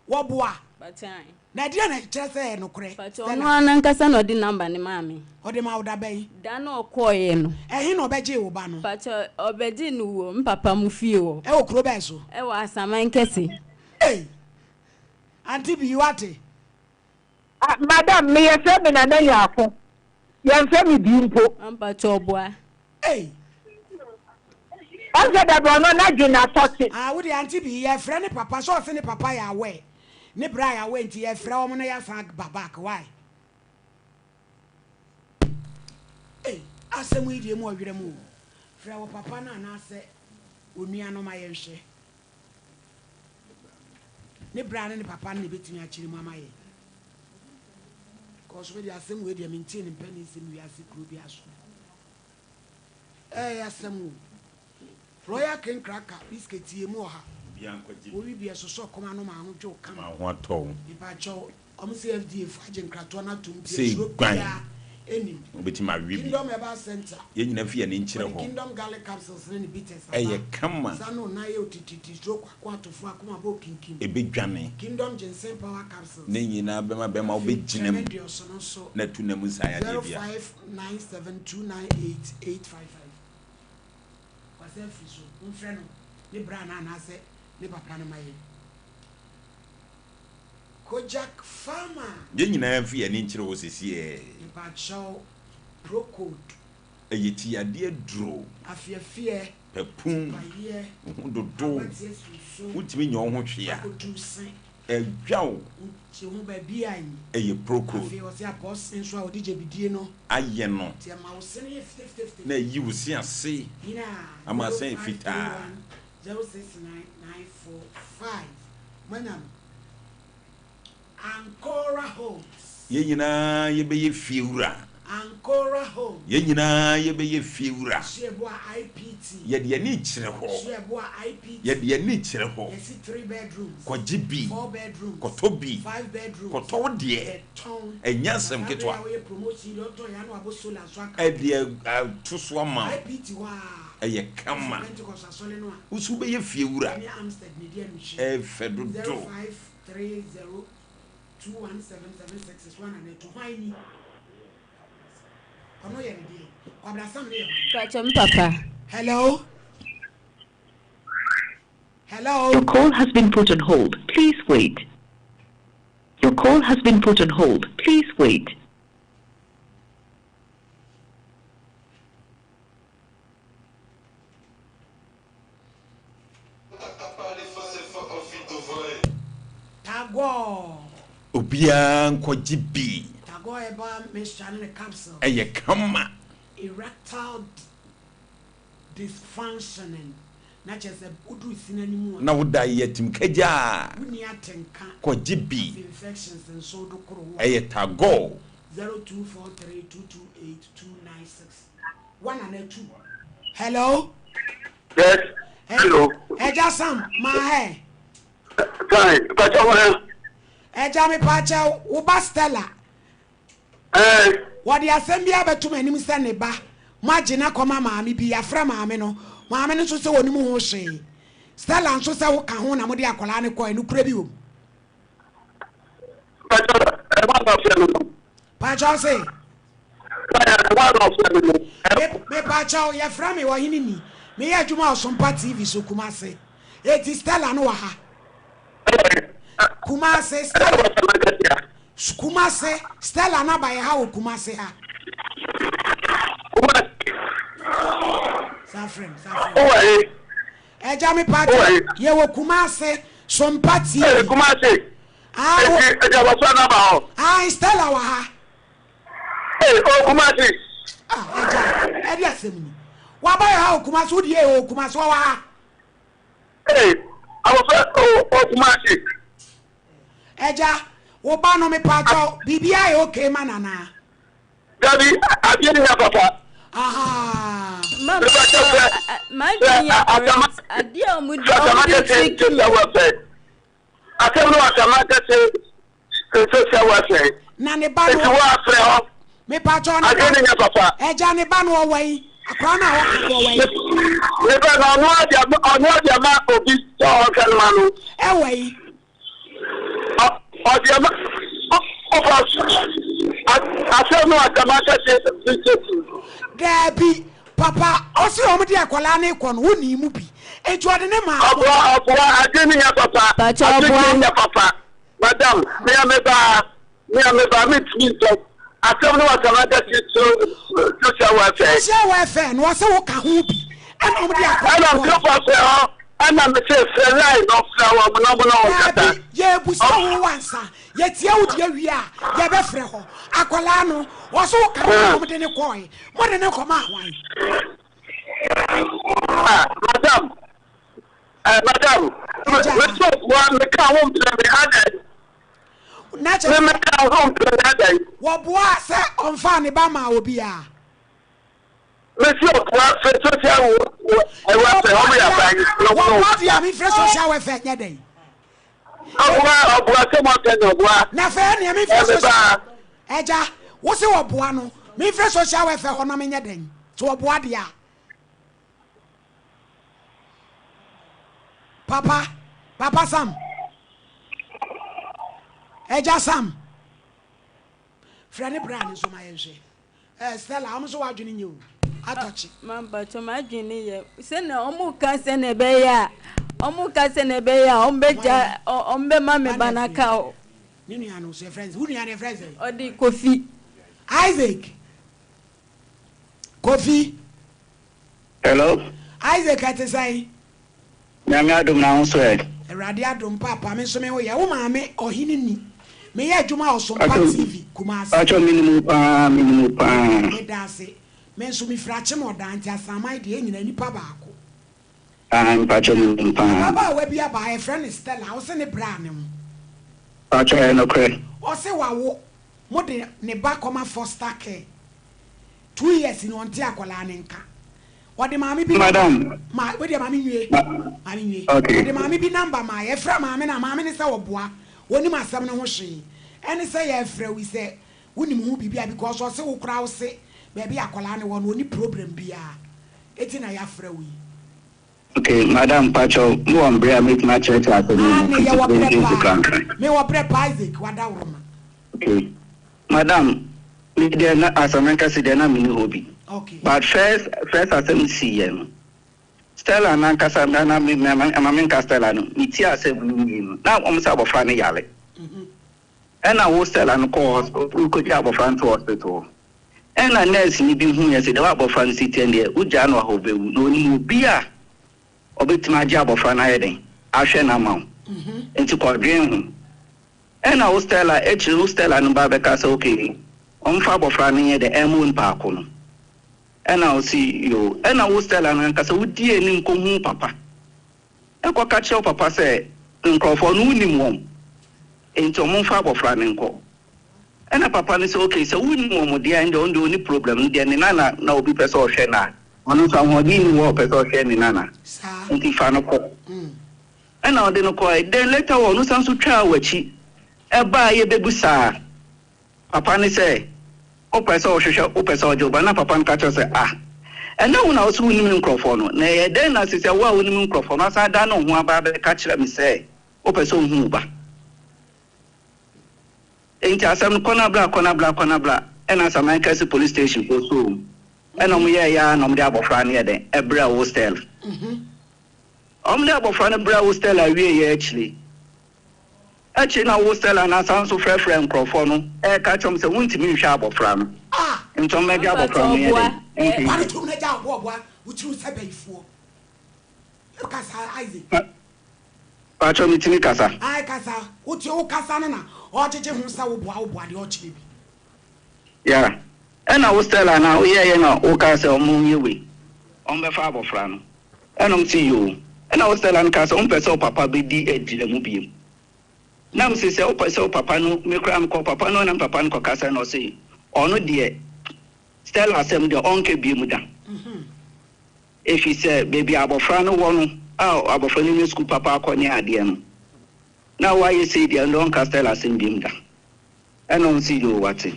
Wɔboa? Pakyɛ. Na ɛdeɛ na kyerɛ sɛ ɛyɛ nokorɛ? Pakyɛ, ɔno ara nankasa na ɔde number ne maa me. Ɔde ma wo da bɛn? Da na ɔkɔɔeɛ no. Ɛhe na ɔbɛgyee wo ba no? Pakyɛ, ɔbɛgyee no wɔ mpapa mu fie hɔ. Ɛwɔ kuro bɛn so? Ɛwɔ Asaman kɛse. Ei! Auntie bi, wate? Ah, madam, meyɛ fɛ me nana Nyaako. Yɛmfɛ me bi mpo. Mpakyɛ, ɔboa. Ei! Ɔnsɛ dabi ɔno n'adwene atɔkye. Ah, wode auntie bi, yɛfrɛ ne papa sɛ ɔse ne papa yɛ aware. Ne bra yɛ aware nti yɛfrɛ wɔn na yɛasan ba back. Why? Ei, asɛm yi deɛ mu ɔwerɛ mu o. Frɛ wo papa no anaasɛ onua no ma yɛnhwɛ. Ne bra ne ne papa no na ebɛtumi akyerɛ mu ama yɛn. Kɔɔ so de asɛm wei deɛ mentee ne mpɛ ne nsɛm wiase kuro bi aso. Ɛyɛ asɛm o. Royal King Cracker biscuit yɛ mu ɔha. Obiara nkɔgye bi. Wowi bi ɛsosɔ kɔm ano ma ho dwo kama. Ma ho atɔ wo. Mepakyɛw, ɔmo sɛ FDA fo agye nkratoɔ no atom nti Sei esuro guan. biara ɛnim. Wobɛtumi awe bi. Kingdom Herbal Center. Yɛn nyinaa fi yɛn ani nkyerɛ Wɔde hɔ. Kingdom Garlic Capsules ne ne bitters aba. Ɛyɛ kama. Sa no nan yɛ otititi, stroke ako atofo akoma bɔ kinkim. Ɛbɛdwane. Kingdom Ginseng Power Capsules. Ne nyinaa bɛma bɛma Afei wobɛgyina mu. Tremendous no nso. Na tu na mu saa yadeɛ bia. 0597298855. Kwasa afiri so. Momfrɛ no ne bra no anaasɛ ne papa no ma yɛn. Kojak Farmer. Yɛn nyinaa fi yɛn ani nkyerɛ hɔ sesiɛ. Mepakyɛw, Procode. Ɛyɛ ti yadeɛ duro. Afeɛfeɛ. Pɛpun. Tipayeɛ. Wo ho dodo. Akwatia suso. Wontumi nyɛ wo ho hwee a. Akotu se. Ɛdwa wo. Wokye ho baabi a nyi. Ɛyɛ Procode. Afei ɔse apɔse nso a wɔde gyabidie no. Ayɛ no. Nti ɛma wo se no yɛ fitafitafita. Na ɛyi wo se ase. Nyinaa. Ama asan yɛ fitaa. 0531 069945. Moanya no. Ancora Homes. Yɛn nyinaa yɛbɛyɛ fiewura. Ancora Home. Yɛn nyinaa yɛbɛyɛ fiewura. Suɛboa IPT. Yɛde yɛn ani rekyerɛ hɔ. Suɛboa IPT. Yɛde yɛn ani rekyerɛ hɔ. Yɛsi 3 bedrooms. Kɔgye bi. 4 bedrooms. Kɔtɔ bi. 5 bedrooms. Kɔtɔ wo deɛ. Yɛtɔn. Ɛnyɛ asɛm Na saa ketewa. bere yi a woyɛ promotion yi deɛ wotɔn yɛ a na wabɔ solar nso aka ho. Ɛde ato so ama wo. IPT hɔ a. Ɛyɛ kama. Sɛ Pentecost asɔre no a. Wo nso wobɛyɛ fiewura. Ɛne Amstead na ɛdi anuhyia. Ɛyɛ fɛ dodo. 0530 217766 one anaa two. Hwan ni? Ɔno yɛ ne deɛ. Kwabena Sam ne yɛ hwan? Pakyɛ me papa. Hello? Hello? Your call has been put on hold. Please wait. Your call has been put on hold. Please wait. Tagore. Obiara nkɔgye bi. Tagore herbal mixture ne ne capsule. Ɛyɛ kama. Erectile dysfunctioning na kyerɛ sɛ woduru sin anim a. Na woda yɛ timkagya a. Wonni atenka. Kɔgye bi. Afei infections nso do koro wo a. Ɛyɛ Tagore. 0243228296. One anaa two. Hello. Yes. Hello. Ẹja Sam, maa hɛ. Fine. Pàṣẹ wọn. Ẹja mi pàṣẹ wo ba Stella. Ɛɛ. Wɔde asɛm bi abɛto m'anim sɛ ne ba moagye no akɔma maame bi yɛafrɛ maame no maame no nso sɛ wɔnim ho hwee Stella nso sɛ woka ho na mode akwadaa no kɔɛ nokorɛ bi wɔ mu. Pàṣẹ ɛwɔ na ɔfrɛ no no. Pàṣẹ ɔse. Ɛwɔ na ɔfrɛ no no. Me pàṣẹ yɛfrɛ me ɔhene ni meyɛ adwuma wɔ Sompa TV so Kumase eti Stella no wɔ ha. Kumase Stella Kumase Stella no aba yɛ ha wɔ Kumase ha. Saa frɛ me saa frɛ me. Ɛgya me pàṣẹ yɛ wɔ Kumase Sompa TV. Kumase. Ah, Eti ɛgya wɔ no aba hɔ. Ah, Stella wɔ ha. Ee, o Kumasi. Ah, ɛgya, ɛde asɛm ni. Waba yɛ ha wɔ Kumasi, wo deɛ wɔ Kumasi, wɔwɔ ha. Ee, abɔfra o o Kumasi. Ɛgya, wo ba no mepakyɛw, biribiara yɛ okay ma nana? Dabi, adeɛ ni nya papa. Aha. Ma Mepakyɛw sɛ m'adwene sɛ yɛ asama correct. Adeɛ a wɔn sɛ asama wɔn de kɛse trick me. sɛ wɔsɛ. Asɛm no asama kɛse social welfare. Na ne ba no. Eti wo afrɛ hɔ. Mepakyɛw ne ba. Adeɛ ni nya papa. Ɛgya ne ba no ɔwɔ yi. Akora no a wɔka no ɔwɔ yi. Ne ba no ɔno adi ama ɔno adi ama obi sɛ ɔnhwɛ no ma no. Ɛwɔ yi. Ɔdi ama ɔfa asɛm no asama kɛse station. Daabi papa ɔsi wɔn de akwadaa no kɔ no wo ni mu bi eti ɔde ne maa. Ɔboa ɔboa ade ni nya papa. Pakyɛ Ade ɔboa. ni nya papa. Madam mea me ba mea me ba me tumi ntɔ asɛm no asama kɛse social welfare. Social welfare no ɔsɛ wo ka ho bi ɛna wɔn de akwadaa Ɛna no kɔ. nkurɔfoɔ frɛ hɔ ɛna mese frɛ line no frɛ wɔn na wɔn na wɔn kasa. Daabi yɛbusa wo wansa yɛtie wo deɛ wie a yɛbɛfrɛ hɔ akwadaa no ɔsɛ wo ka ho na wɔn de ne kɔɛ mo de ne kɔ ma ahwan. Ah, madam, eh, madam, Ɛgya. me so wa me ka ho mpɛ me adan. Na Me kyerɛ me sɛ ka ho mpɛ me adan. wɔboa sɛ ɔmfa ne ba ma obiara. Me so wa fɛ social welfare wɔn yɛ aban na wɔn na Wɔboa wɔn deɛ a mefrɛ social welfare nyɛ dɛn. Ɔboa ɔboa sɛ mo ɔtɛ na ɔboa. Na fɛ nea mefrɛ Ɛmi social ba. ɛgya wo se wɔboa no mefrɛ social welfare hɔ na menyɛ dɛn sɛ wɔboa deɛ a. Papa Papa Sam ɛgya Sam frɛ ne bra ne nso ma yɛnhwɛ. Eh Stella, ɔmo nso w'adwene nyɛ o. Atɔkye. Ma mpakyɛ m'adwene yɛ sɛnea ɔmo ka sɛnea ɛbɛyɛ a ɔmo ka sɛnea ɛbɛyɛ a ɔmo bɛgya ɔmo bɛma me ba n'aka o. Ne nua no so yɛfrɛ no sɛ wo nua no yɛfrɛ no sɛ. Ɔde Kofi. Isaac Kofi. Hello. Isaac ɛte sɛn? Nyame adom na wo nso ɛ? Awurade adom paapa me nso me ho yɛ. Wo maame ɔhene ni. Meyɛ adwuma wɔ Sompa TV Kumasi. Pacho menim wo paa menim wo paa. Meda ase. Me nso mefiri Akyem Ɔdaa nti Asaman deɛ yɛn nyinaa nipa baako. Aah mpacho menim paa. Ababaawa bi aba ha yɛfrɛ no Stella ɔse ne bra ne ho. Pacho ɛyɛ nokorɛ. Ɔse wawo mo de ne ba kɔma foster care. 2 years ni ɔnte akwadaa ne nka. Ɔde maame bi number Madam. ma wei deɛ, maame nwie, Ma maame nwie. Okay. Ɔde maame bi number ma yɛfrɛ maame na maame ne sɛ ɔboa, onim asɛm no ho hwee. Ɛne sɛ yɛfrɛ wo sɛ wonim ho biribi a, because ɔse wo koraa wo se baabi akwadaa ne wɔ no, ɔni problem biara, eti na yɛafrɛ wo yi. Okay, madam, mpakyɛw, mowɔ mbrɛ a mɛtumi akyerɛkyerɛ asɛm yi Ah mu ne fiti yɛwɔ berɛ berɛ bi paa nkorankran? Mewɔ berɛ paa, Isaac wadaworoma. Okay. Madam, me deɛ na asɛm ankasa deɛ na menni hɔ bi. But first first asɛm siiɛ no, Stella nankasa na na me ma ma menka Stella no, metie asɛm no yie no, na wɔn sɛ abɔfra no yare. Ɛna wo Stella no kɔɔ hospital, wokɔgyaa abɔfra no too hospital hɔ. Ɛna nurse no bi huiɛ sɛ deɛ abɔfra no si teɛ no deɛ, wogyaa no wɔ ha ɔbɛwu. Na ɔnim obi a ɔbɛtumi agye abɔfra no ayɛ dɛn, ahwɛ no ama wo. Nti kɔdwen ho. Ɛna wo Stella, akyiri wo Stella no ba bɛka sɛ okay, ɔmfa abɔfra no nyɛ dɛ ɛmma onipa ko no. Ɛna ɔse yoo. Ɛna wo Stella no ankasa wodii anim kɔhuu wo papa. Ɛkɔka kyerɛ wo papa sɛ nkorɔfoɔ no wonim wɔn, enti ɔmomfa abɔfra no nkɔ. Ɛna papa no sɛ okay, sɛ wonim wɔn deɛ a ɛndeɛ ɔno deɛ ɔnni problem no deɛ ne nana na obi pɛ sɛ ɔhwɛ no a, ɔno nso ahoɔden nni hɔ a ɔpɛ sɛ ɔhwɛ ne nana, nti fa no kɔ. Ɛna ɔde no kɔe. Then later on ɔsan nso twaa w'akyi ɛbaa yɛbɛbusaa papa no sɛ wopɛ sɛ wohwehwɛ wopɛ sɛ ɔgye wo ba na papa no ka kyerɛ sɛ ah ɛnɛ wo na wose wonim nkurɔfoɔ no na ɛyɛ dɛn na sesɛ wo a wonim nkurɔfoɔ no asan adane wo ho aba abɛka kyerɛ me sɛ wopɛ sɛ wohu wo ba. Enti asɛm no kɔnabla kɔnabla kɔnabla ɛna Asaman Kɛse police station foɔ soo mu ɛna ɔmo yɛɛyɛ ara na ɔmo de abɔfra no yɛ dɛn ɛbrɛɛ wo Stella. Wɔde abɔfra no brɛɛ wo Stella wieeɛ akyire. Akyire na wo Stella no asan nso frɛfrɛɛ nkurɔfoɔ no reka kyerɛ wɔn sɛ wontumi nhwɛ abɔfra no nti wɔmmɛgye abɔfra no nyɛ dɛn mfiri hɔ. Pakyɛ metumi kasa? Yeah. Ɛna wo Stella na woyɛɛyɛ na wokaa sɛ ɔmo nyɛ wei, ɔmo bɛfa abɔfra no. Ɛna ɔmo se yoo. Ɛna wo Stella no kaa sɛ wompɛ sɛ wo papa bɛdi agyina mu biom. Na mese sɛ wopɛ sɛ wo papa no, me koraa mekɔɔ papa no hɔ na me papa no kɔkasa na ɔse ɔno deɛ Stella asɛm deɛ ɔnka biom da. Efisɛ baabi a abɔfra no wɔ no a abɔfra no nya sukuu papa akɔ ne adeɛ no, na wayɛ sei deɛ ɛnde ɔnka Stella asɛm biom da. Ɛna ɔno se, Yoo, wate.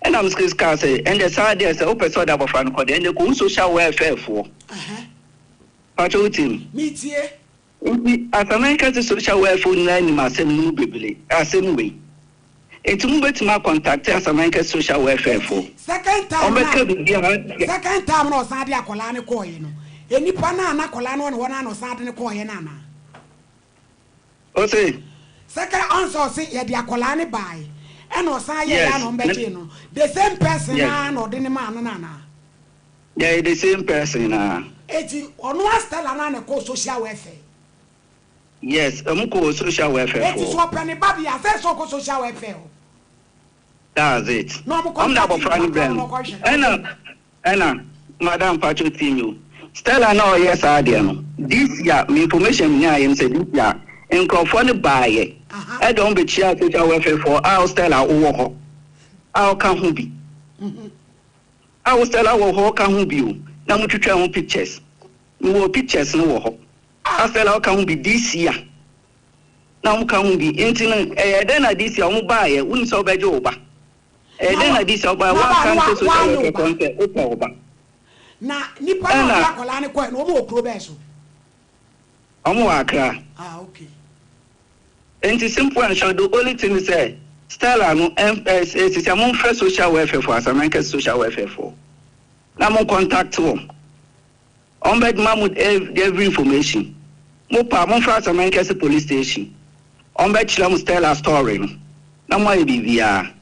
Ɛna Mskes kaa sɛ, Ɛnde saa deɛ sɛ wopɛ sɛ ɔde abɔfra no kɔ deɛ, ɛnde kɔhu social welfare foɔ. Pakyɛ wotie me? Metie. Nti Asaman ka se social welfare nyinaa nim asɛm no mu bebree, asɛm wei. Nti mobɛtumi akɔntakte Asaman ka social welfare foɔ. Enti second time no Wɔbɛka a, biribiara. second time no a ɔsan de akwadaa no kɔeɛ no, nnipa no a na akwadaa no wɔ ne hɔ no ara na ɔsan de no kɔeɛ no anaa? Ose. Second ɔn sɛ ɔse yɛde akwadaa no baae ɛna ɔsan yɛɛ Yes. a na ɔmbɛgyee no the same person Yes. naa na ɔde ne maa no no anaa? Yeah, the same person naa. Eti ɔno a Stella naa na ɛkɔɔ social welfare? Yes, ɔmo kɔɔ social welfare Eti foɔ. sɛ ɔpɛ ne ba deɛ a sɛ sɛ ɔkɔ social welfare hɔ. That's it. Na ɔmo Ɔmo de contact abɔfra no nipa brɛ korɔ no. na ɔkɔhwɛ no. Ɛna Ɛna madam mpakyɛw tie me o, Stella na ɔyɛ saa adeɛ no this year me information me nyaayɛ ne sɛ this year nkorɔfoɔ no baayɛ ɛde wɔn bɛkyiaa social welfare foɔ a Stella wowɔ hɔ a ɔka ho bi a wo Stella wɔ hɔ ɔka ho bi o na mo twitwa ho pictures me wɔ pictures no wɔ hɔ a Stella ɔka ho bi this year na wɔn ka ho bi nti no ɛyɛ dɛn na this year wɔn baayɛ wonim sɛ wobɛgye wo ba. Ɛyɛ Na dɛn wa na di sɛ ɔbae na ba woanka no nkyerɛ wa social wanyɛ wo welfare ba. foɔ no sɛ wopɛ wo ba? Na nipa no a ɔde Ɛna. akwadaa no kɔɛ no wɔn wɔ kuro bɛn so? Wɔn wɔ Accra. Ah okay. Nti simple and short the only thing ne sɛ Stella no ɛn ɛ sisi a monfrɛ social welfare foɔ Asamankɛse social welfare foɔ na mon contact wɔn. Wɔn bɛ ma mo every information. Mo pɛ a mo nfrɛ Asamankɛse police station. Wɔn bɛ kyerɛ mo Stella story no na mo ayɛ biribiara.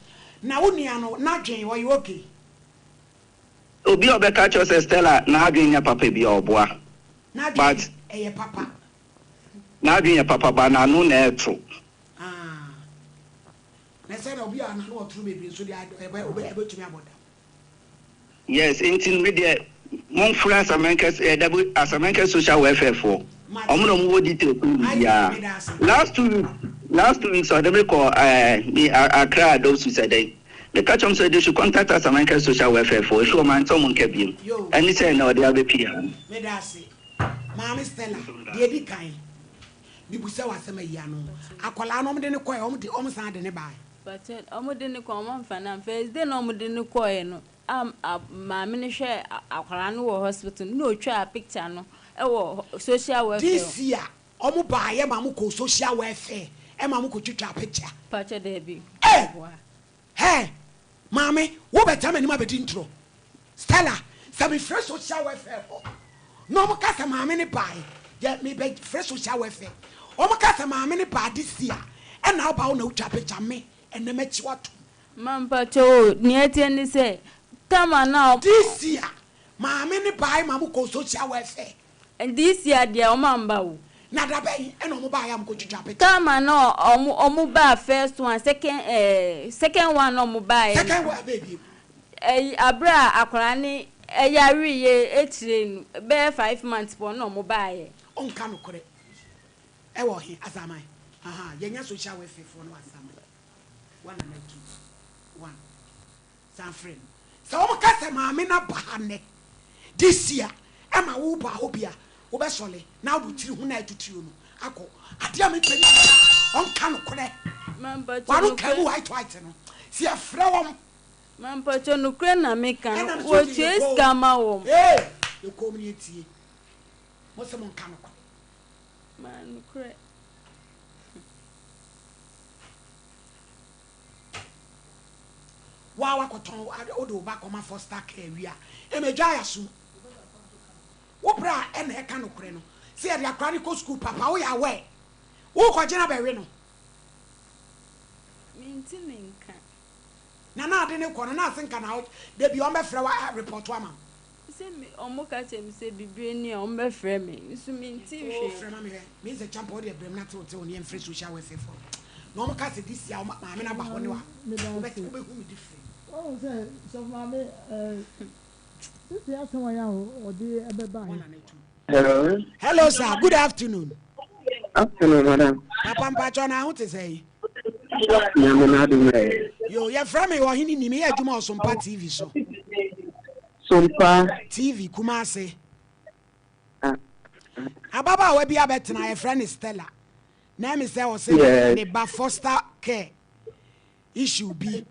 Na wo nua no n'adwen ɔyɛ okay? Obi a ɔbɛka akyerɛ wo sɛ Stella n'adwen nyɛ papa biara ɔboa. N'adwen But. ɛyɛ papa. N'adwen yɛ papa but n'ano na ɛɛtoro. Ah. Na sɛ na obi a n'ano ɔtoro bebree nso deɛ ɛbɛ ɛbɛtumi abɔ dam. Yes nti no me deɛ monfrɛ Asamankɛse eh dabi Asamankɛse social welfare foɔ ɔmo na ɔmo wɔ details no biribiaa last 2 weeks last 2 weeks ɔde me kɔ eh me Accra Adopsu sɛ dɛn Meka kyerɛ wɔn sɛ they should contact us American Social Welfare foɔ, ɛfiri wɔn ante wɔn nka biom. Ɛne sɛ ɛnɛ ɔde abɛpie ha no. Meda ase. Maame Stella, deɛ ɛdi kan, mebusa wo asɛm ayi ano. Akwadaa no wɔde no kɔɛ, wɔn de wɔn san de no baeɛ? Pakyɛ, wɔn de no kɔɛ, wɔn amfa no am. First day na wɔn de no kɔɛ no, a a maame no hwɛɛ akwadaa no wɔ hospital no, na ɔtwaa picture no wɔ social welfare. This year, Ɔmo baayɛ ma mo kɔɔ social welfare ɛma mo kɔ twitwaa picture. Pakyɛ dabi Ei! meboa. Hey! Maame, wo bɛtra m'anim abɛdi ntorɔ? Stella, sɛ me frɛ social welfare hɔ na ɔmo ka sɛ maame no baaɛ, yɛ me bɛ frɛ social welfare, ɔmo ka sɛ maame no baa this year ɛna wo ba wo na wo twa picture, me ɛnɛ mɛkye wo atom. Ma mpakyɛ o, nea ɛteɛ ne sɛ, time a na ɔmo. This year, maame no baaɛ ma mo kɔɔ social welfare. This year deɛ ɔmo amba o. Na da bɛn ɛna ɔmo baeɛ a ɔmo kɔ twitwa picture? Time a na ɔmo ɔmo baa first one second ɛɛ second one na ɔmo baeɛ no. Second one bɛɛ biem. Ɛyi abere a akwadaa no ɛyareeɛ akyire no bɛyɛ 5 months pɔ na ɔmo baeɛ. Ɔnka nokorɛ ɛwɔ he Asaman ahaa yɛnya social welfare foɔ no wɔ Asaman one anaa two one. San frɛ no. Sɛ wɔn ka sɛ maame no aba ha nnɛ this year ɛma wo ba hɔ bi a, wo bɛ sɔle na wode wo tiri ho na atutrio no akɔ. Adeɛ a me pɛ ne sɛ ɔnka nokorɛ. Mampakyɛ Wano ka mu nokorɛ. white white no. Sɛ yɛfrɛ wɔn. Mampakyɛ nokorɛ na me ka Ɛna no, me so deɛ wɔtua yɛ sika koom. ma wɔn. Ee, yɛ koom ne yɛtie. Mo se mo nka nokorɛ. Ma nokorɛ. Wo a woakɔtɔn wode wo ba kɔma foster care wie a, ɛma gyae asom. Wo berɛ a ɛna ɛka nokorɛ no, sɛ yɛde akwadaa no kɔ sukuu papa, woyɛ aware. Worekɔgye no abɛwe no. Mente ne nka. Na na ade no kɔ no, na ase nka na da bi wɔbɛfrɛ wo a report ama wo. Sɛ me ɔmo ka kyerɛ me sɛ bibire ni a ɔmo bɛfrɛ me nso me nte Oh hwee. frɛ ma me hwɛ me sɛ champa wo deɛ brɛ me na tew tew ne yɛn frɛ social welfare foɔ na ɔmo ka sɛ this year ɔmo maame no aba hɔ ne wa Meda wo bɛ ase. wo bɛ hu me different. Wahu sɛ sɔfo maame eh, sisi asɛm a yɛ a ɔde ɛbɛba One he. and two. Hello. Hello sir, good afternoon. Afternoon, madam. Papa mpakyɛw na ho te sɛn? Nyame n'adom ɛ. Yo, yɛfrɛ me Ɔhene Ni, meyɛ adwuma wɔ Sompa TV so. Sompa. TV, Kumase. Ah. Ababaawa bi abɛtena, yɛfrɛ no Stella. Na ɛmi sɛ ɔse Yes. ne ba foster care issue bi.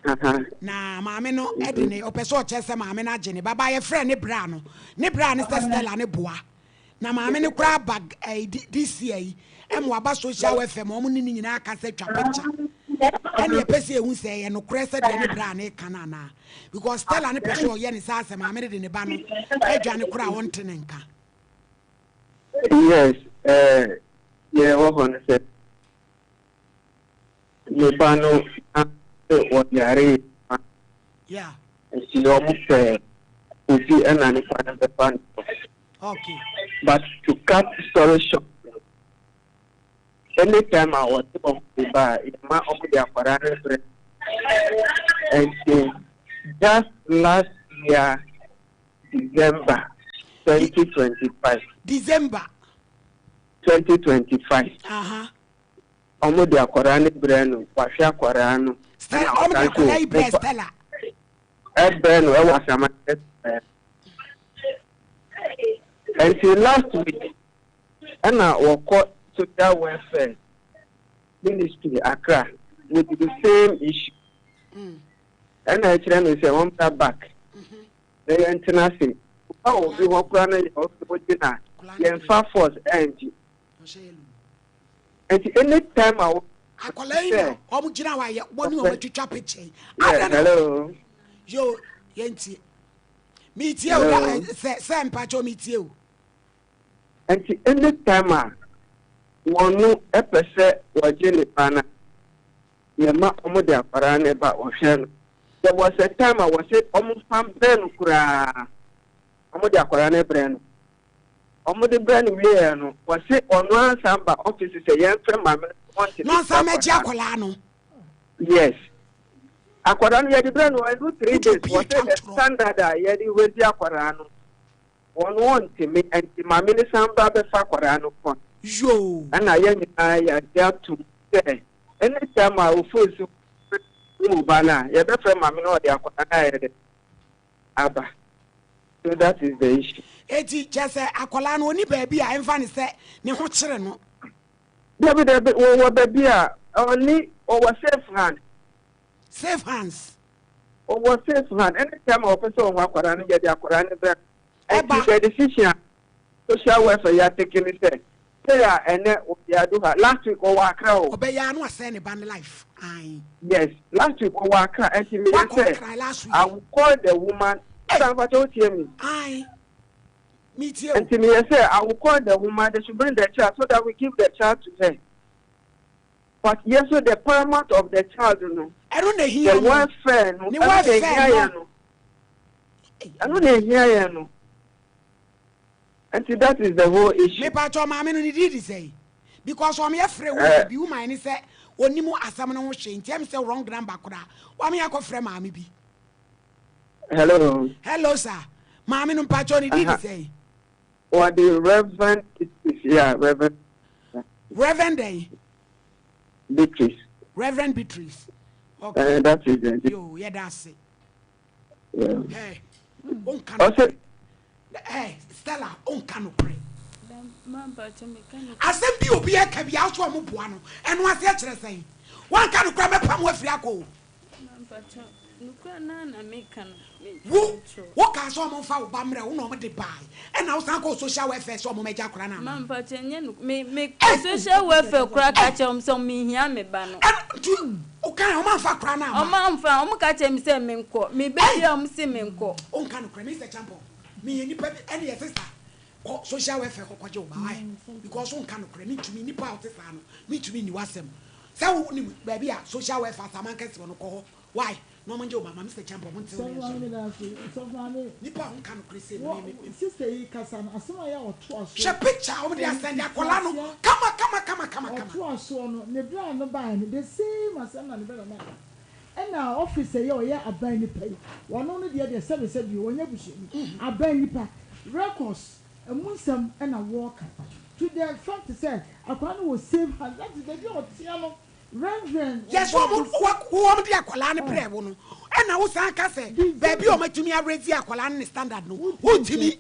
Na maame no ɛde ne, ɔpɛ sɛ ɔkyerɛ sɛ maame no agye ne ba, ba yɛfrɛ ne bra no. Ne bra no sɛ Stella ne boa. Na maame no koraa ba ɛyi this year yi ɛma waba social welfare ma wɔn ne ne nyinaa akasa atwa picture ɛna ɛpɛ sɛ ehu sɛ ɛyɛ nokorɛ sɛ deɛ ne bra ne ka no anaa because Stella ne pɛ sɛ ɔyɛ ne saa sɛ maame no de ne ba no adwane koraa a ɔnte ne nka. Yes, ɛɛ deɛ ɛwɔ hɔ no sɛ ne ba no na ɔyare ma nti wɔn pɛ obi ɛna nipa no bɛfa no. Okay. But to cut story short no, anytime a wɔde wɔn de ba a, yɛma wɔn de akwadaa no brɛ. Nti just last year December 2025. December. 2025. Uh-huh. Wɔn de akwadaa no brɛ no, wahwɛ akwadaa no. Stella, wɔn de akwadaa yi brɛ Stella. Ɛbrɛ no ɛwɔ asaman ɛsɛ. Nti last week ɛna wɔkɔ social welfare ministry Accra with the same issue. Ɛna ɛkyerɛ no sɛ wɔn bra back na yɛn tena ase. Woba obi hɔ koraa na yɛ ɔsɛ wogye na yɛn fa force ɛngye. Nti anytime a wo. Akwadaa yi na wɔn gyina hɔ a yɛ wɔn ne wɔn atwitwa picture yi. Yeah, hello. Yo, yɛn tie. Mi tie o da sɛ sɛ mpakyɛw mi tie o. Nti anytime a wɔn no pɛ sɛ wɔgye ne ba no a, yɛma wɔn de akwadaa no ba wɔhwɛ no. There was a time a wɔse wɔn fa brɛ no koraa, wɔn de akwadaa no brɛ no. Wɔn de brɛ no wieɛ no, wɔse ɔno ansan ba office sɛ yɛmfrɛ maame no wɔnte Na ɔnsan mɛgye akwadaa no. Yes. Akwadaa no yɛde brɛ no ɛnu 3 days wɔse the standard a yɛde raise akwadaa no wɔn wɔntumi nti maame no san ba bɛfa akwadaa no kɔ. Yoo. Ɛna yɛn nyinaa yɛagye atum sɛ anytime a ofo so wo ba no a, yɛbɛfrɛ maame na ɔde akwadaa no ayɛ dɛ aba. So that is the issue. Eti kyerɛ sɛ akwadaa no ɔni baabi a ɛmfa ne sɛ ne ho kyere no. Dabi dabi, wɔwɔ baabi a ɔne ɔwɔ safe hand. Safe hands. Ɔwɔ safe hand. Anytime a ɔpɛ sɛ ɔhu akwadaa no, yɛde akwadaa no brɛ no. Nti the decision a social welfare yɛ atake ne sɛ, sɛ a ɛnɛ ɔde adu ha, last week ɔwɔ Accra o. Ɔbɛyɛ a na wasɛe ne ba no life. Ae. Yes, last week ɔwɔ Accra. Nti meyɛ Wakɔ sɛ, Accra last week. I will call the woman. Hey! Madam Fakyɛ wotie me? Ae. Metie o. Nti meyɛ sɛ, I will call the woman, they should bring the child so that we give the child to her. But yɛn nso the paramount of the child no, Ɛno na ehia the no. welfare no, Ne ɛno na welfare ehia no. yɛn no. Ɛno na ehia yɛn no. Nti that is the whole issue. Mepakyɛw maame no ne din de sɛn? Because wɔn yɛ frɛ woman Eh. bi woman ne sɛ onim asɛm no ho hwee nti ɛm sɛ wrong number koraa wɔn yɛ akɔ frɛ maame bi. Hello. Hello sir maame no mpakyɛw ne din de Aha. sɛn? Wɔde Reverend Beatrice, yeah, Reverend. Reverend dɛn? Beatrice. Reverend Beatrice. Okay. That is it. Yo, yɛda ase. Yeah. Hey, onka Ɔsɛ. no. Hey, Stella, onka no kore. Asɛm bi obi ɛka bi aso ɔmo boa no. Ɛno ase ɛkyerɛ sɛn? Wanka no kora mɛpam wo afiri akɔ o. Wo, wo kaa sɛ ɔmo nfa wo ba mmerɛ wo na ɔmo de bae. Ɛna wo san kɔɔ social welfare sɛ ɔmo mɛgye akora no ama. Mampakyɛ nyɛ no me me kɔ social welfare koraa ka kyerɛ wɔn sɛ mehia me ba no. Ɛno nti wo kan ɔmo anfa akora no ama. Ɔmo anfa, ɔmo ka kyerɛ me sɛ menkɔ. Me ba bi a ɔmo se menkɔ. Wonka nokorɛ Mister Champon, meyɛ nipa bi ɛne yɛ sister kɔ social welfare hɔ kɔgye wo ba why because wonka nokorɛ mentumi nipa a wote saa no mentumi nni w'asɛm sɛ wo nim baabi a social welfare asaman kɛse wɔ no kɔ hɔ why na ɔmo ngye wo ba ma Mister Champon mo ntew ne nso nipa a wonka nokorɛ sei no me me Sister yi kasa no asɛm a yɛ a ɔtoa so Hwɛ picture a wɔn de asɛnde akwadaa no kama kama kama kama kama. Ɔtoa soɔ no ne bra no baeɛ no the same asɛm na ne brother no aka Ɛna officer yi a ɔyɛ aban nipa yi, ɔno no deɛ deɛ sɛbe sɛbe o, ɔnyɛ busuani, aban nipa, records ɛmu nsɛm ɛna wɔɔka to the fact sɛ akwadaa no wɔ safe hands, that is baabi a ɔtea no, Reverend Yes, ɔbɔ wɔn bisa. wɔn de akwadaa no brɛ wo no, ɛna wo san ka sɛ baabi a wɔn atumi arezi akwadaa no ne standard no, wontumi.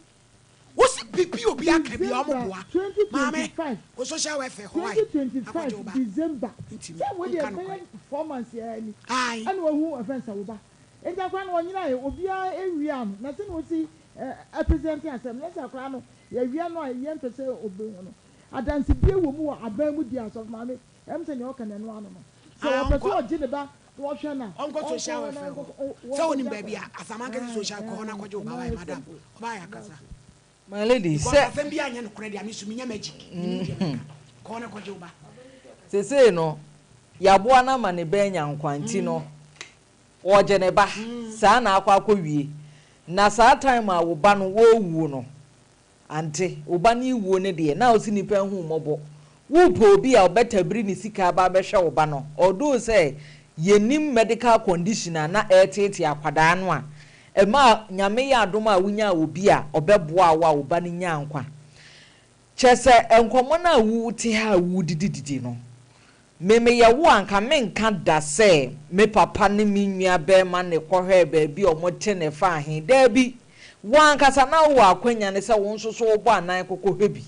Wosi bibi obi aka bi a ɔmo December boa. 2025 Maame, kɔ social welfare hɔ wae, 2025 akɔgye wo ba. December Ntumi, sɛ wei deɛ wonka nokorɛ. ɛbɛyɛ 4 months yɛ ni Ae. ɛna wahu ɛfɛn sɛ wo ba nti akwadaa no ɔnyina yɛ obiara ewia no na sɛ na osi ɛ ɛpresent asɛm na sɛ akwadaa no yɛwia no a yɛn mpɛ sɛ obehu no adansidie wɔ mu wɔ aban mu di asɔfo maame ɛm sɛ nea ɔka n'ano ano no sɛ Ah, wɔpɛ sɛ ɔnkɔ ɔgye ne ba na ɔhwɛ no a ɔnkɔ social ɔnkɔ hɔ na welfare hɔ. ɔnkɔ Sɛ wonim wɔnkɔgye baabi a akwadaa. Asamankese social kɔ hɔ na kɔgye wo ba Ɛno wae ayɛ madam. simple. Ɔbaa yɛ akasa. My lady, Because sɛ asɛm bi anyɛ nokorɛ deɛ me so menyɛ magic. Menim deɛ meka. Kɔ hɔ na kɔgye wo ba. Sesei no yɛaboa no ama ne ba anya nkwa nti no ɔgye ne ba saa na akɔ akɔwie na saa time a wo ba no wɔrewuo no ante wo ba no ewuo no deɛ na ɔsi nipa hu mmɔbɔ wopɛ obi a ɔbɛtabiri ne sika aba abɛhwɛ wo ba no, although sɛ yɛnim medical condition a na ɛreteetee akwadaa no a ɛma Nyame yɛ adom a wonya obi a ɔbɛboa wo a wo ba no nya nkwa. Kyɛ sɛ nkɔmmɔ no a wote ha a wodidididi no, me meyɛ wo a nka menka da sɛ me papa ne me nua bɛrima ne kɔhwɛɛ baabi a ɔmo ne fa ahe. Daabi, wo ankasa na wowɔ akwanya ne sɛ wo nso so wobɔ anan kɔkɔhwɛ bi.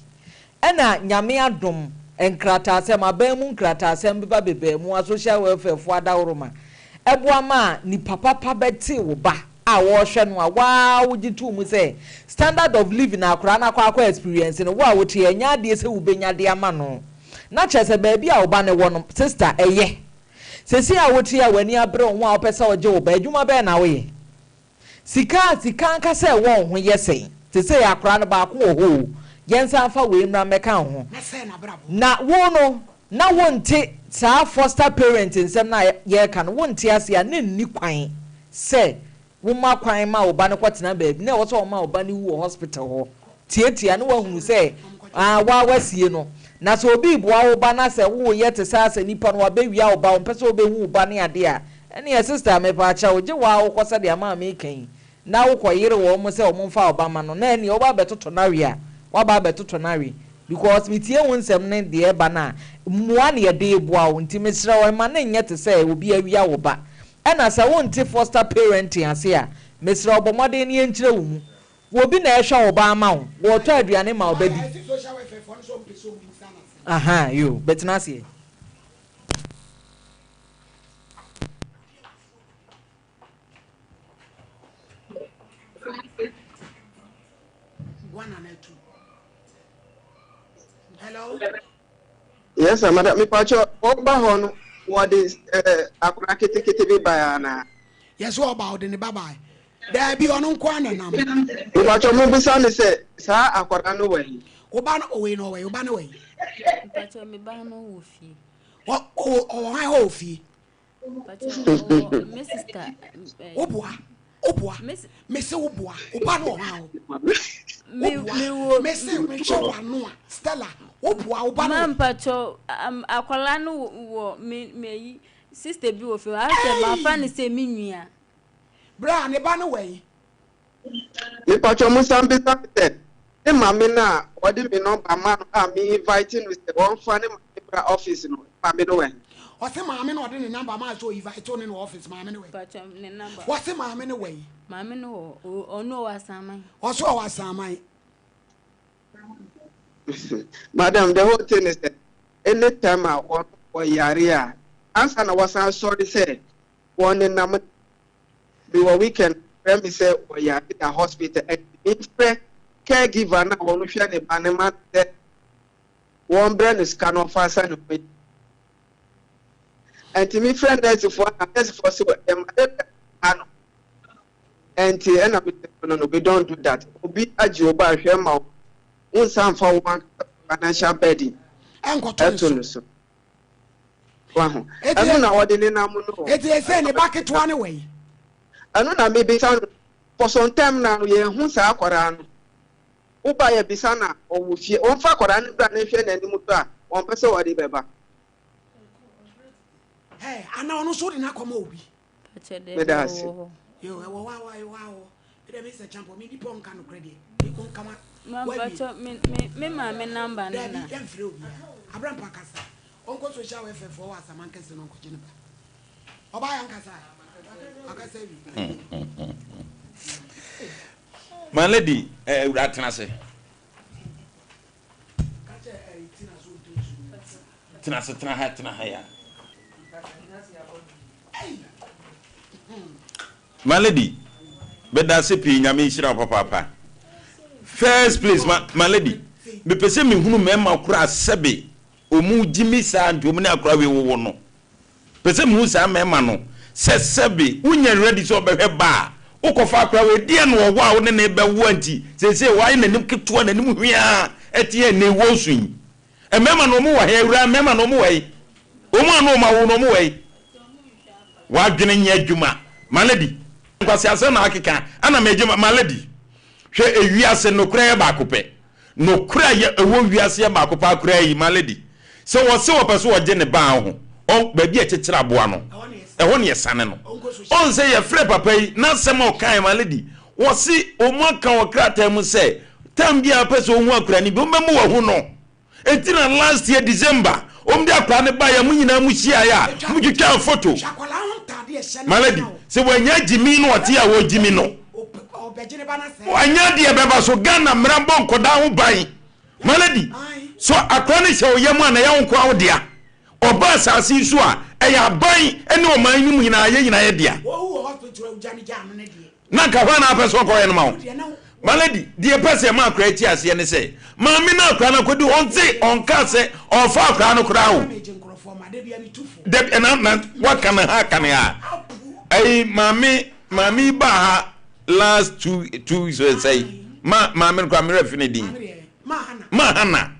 Ɛna Nyame adom nkrataasɛm aban mu nkrataasɛm beba bebaa mu a social welfare fo adaworoma ɛboa ma a nipa papa bɛte wo ba a wɔrehwɛ no a waa wogye too mu sɛ standard of living akwaraa no akɔ akɔ experience no wo a wote ɛnyɛ adeɛ sɛ wobɛnya de ama no na kyerɛ sɛ baabi a wo ba no wɔ no, sister, ɛyɛ sɛsi a wote a w'ani abere wo ho a wopɛ sɛ ɔgye wo ba. Adwuma bɛɛ na woyɛ? Sika sika ankasa ɛwɔ wo ho yɛ sɛn? Te sɛ akwaraa no baako wɔ hɔ o, yɛnsa mfa wei mmra mmɛka wo ho Na sɛ n'abrabɔ. Na wo no na wonte saa foster parent nsɛm na yɛreka no wonte ase a ne nni kwan sɛ woma kwan ma wo ba no kɔtena baabi na ɛwɔ sɛ wɔma wo ba no wu wɔ hospital hɔ tietia ne wahunu sɛ ah waa wasie no. Na sɛ obi boa wo ba na sɛ woyɛ te sɛ asɛ nipa no wabɛwia wo ba, wɔmpɛ sɛ wobɛhu wo ba ne adeɛ a ɛneɛ sister mepa akyɛw gye waa wokɔ sɛdeɛ maa meka yi na wokɔ yere wɔn mo sɛ wɔn mfa wo ba ma no na ɛneɛ woba abɛtotɔ n'awe a waba abɛtotɔ n'awe because metie wo nsɛm ne deɛ ɛba no a mmoa ne yɛde boa wo. Nti mesrɛ wo, ɛma ne nyɛ te sɛ obi awia wo ba. Ɛna sɛ wonte foster parenting ase a, mesrɛ wo bɔ mmɔden na yɛnkyerɛ wo mu. Obi na ɛhwɛ wo ba ama wo, wɔtɔ aduane ma wo ba di. Ahaa, yoo, bɛtena aseɛ. Hello. Yes, sir, madam. Mipacho, ɔba hɔ no, wɔde eh, akwadaa ketekete bi bae anaa? Yes, ɔba ɔde ne ba bae. Daabi, ɔno nko ara na nam. Mipacho, mo bisa ne sɛ saa akwadaa no wɔ he? Wo ba no ɔwɔ yi na ɔwɔ yi, wo ba no wɔ yi. Mipacho, me ba no wɔ fie. Ɔ ɔ ɔwɔ hwan hɔ wɔ fie? Me sister. Woboa, woboa. Mese woboa. Woba no wɔ hwan hɔ? Woboa. Mese mehwɛ w'ano a, Stella, woboa, woba no. Ma mpacho, akwadaa no wɔ me me sister bi wɔ fie. Asɛ mafa ne sɛ me nua. Bra, ne ba no wɔ yi. Mepakyɛw monsan bisa me sɛ ne maame no a ɔde me number ma no a me invite no sɛ ɔnfa ne maame bra office no ne maame no wɔ he? Ɔse maame no ɔde ne number maa sɛ ɔinvite wo ne no wɔ office maame no wɔ he? Pakyɛw ne number. Ɔse maame no wɔ he? Maame no wɔ ɔno ɔwɔ Asaman. Ɔse ɔwɔ Asaman. Madam the whole thing is sɛ anytime a wɔn wɔyare a ansa na wɔsan sɔre sɛ wɔnenam Me wɔ weekend frɛ me sɛ ɔyare da hospital ɛnti me nfrɛ care giver no a ɔno hwɛ ne ba no ma no sɛ wɔn brɛ no sika na ɔfa nsa ne ho yi ɛnti me frɛ nurse foɔ na nurse foɔ sɛ ɛyɛ malaria ha no ɛnti ɛna me sɛ no no we don't do that obi agye oba ahwɛ ma wo nsa nfa wo ankasa financial burden ɛto no so. Wahu? Ɛno na ɔde nenam no. Eti ese ne ba ketewa no wɔ yi? Ɛno na mebisa no. For some time now no, yɛnhu saa akwadaa no. Woba yɛbisa no a, ɔwɔ fie. Wɔmfa akwadaa no bra na nhwɛ n'anim so a, wɔmpɛ sɛ wɔde bɛba. Hey, ana ɔno nso wode no akɔma obi? Pakyɛ dɛ Meda ase. ɛwɔ hɔ. Yo, ɛwɔ hɔ a ɛwɔ hɔ a wɔ. Ɛdɛ mi sɛ champo mi nipa ɔnka nokorɛ deɛ. Mi ɔnka ma. Ma Wawie. pakyɛ me me me maame number no Dabi na. yɛmfrɛ obiara. Abrampa kasa. Ɔnkɔ social welfare foɔ wɔ Asamankɛse no ɔnkɔgye ne ba. Ɔbaa yɛ ankasa. Akasa awie. My lady, eh, awura tena ase. Tena ase, tena ha, tena ha ya. My lady, bɛda ase pii nyame nhyira wo papaapa. First place, ma, my lady, mepɛ sɛ mehunu mmarima koraa sɛbe ɔmu gyimi saa nti ɔmu ne akora wei wowo no. Pɛ sɛ mehu saa mmarima no sɛ sɛbe wonya ready sɛ ɔbɛhwɛ ba a wokɔfa akora wei deɛ na ɔwɔ a wo ne ne bɛwo a nti seesei wayɛ n'anim ketewa n'anim hweaa ɛte yɛ ne wɔ su yi. Mmarima no ɔmo wɔ he awuraa mmarima no ɔmo wɔ he ɔmo a na ɔmo awo no ɔmo wɔ he wadwene nyɛ adwuma my lady nkwaseasɛm na akeka ana megye my lady hwɛ ewiase nokorɛ yɛ baako pɛ Nokorɛ a yɛ ɛwɔ wiase yɛ baako paa koraa yi, my lady, sɛ wɔse wɔpɛ sɛ wɔgye ne baa ho, ɔ, baabi a ɛkyekyere aboa no, ɛhɔ na yɛsane no. Ɔn sɛ yɛfrɛ papa yi, n'asɛm a ɔkaeɛ, my lady, wɔse wɔn aka wɔ krataa mu sɛ, time biara pɛ sɛ ɔhu akwadaa no bi, wɔbɛma wahu no. Enti na last year December, wɔn de akwadaa no baeɛ a, mo nyinaa mo hyiaeɛ a, motwitwaa photo. My lady, sɛ wanya gyimi na ɔte a wɔgyimi no, Wanyɛ adeɛ bɛba so Ghana mmara bɔ nkɔdaa ho ban My lady so akora no hyɛ wo yam a na ɛyɛ wo nkoa wo dea Ɔba asase yi so a ɛyɛ aban ne ɔman no mu nyinaa yɛ nyinaa yɛ dea Na nka hwan na apɛ sɛ ɔkɔyɛ no ma wo My lady deɛ pɛ sɛ ɛma akora yi te aseɛ ne sɛ maame no akora no akɔdi ɔnte ɔnka sɛ ɔfa akora no koraa o Dabi ɛna na waka ne ha aka ne ha ɛyi maame Maame yi baa ha last two weeks or sɛyi. Ma maame no koraa me werɛ fi ne din. Ma Hana.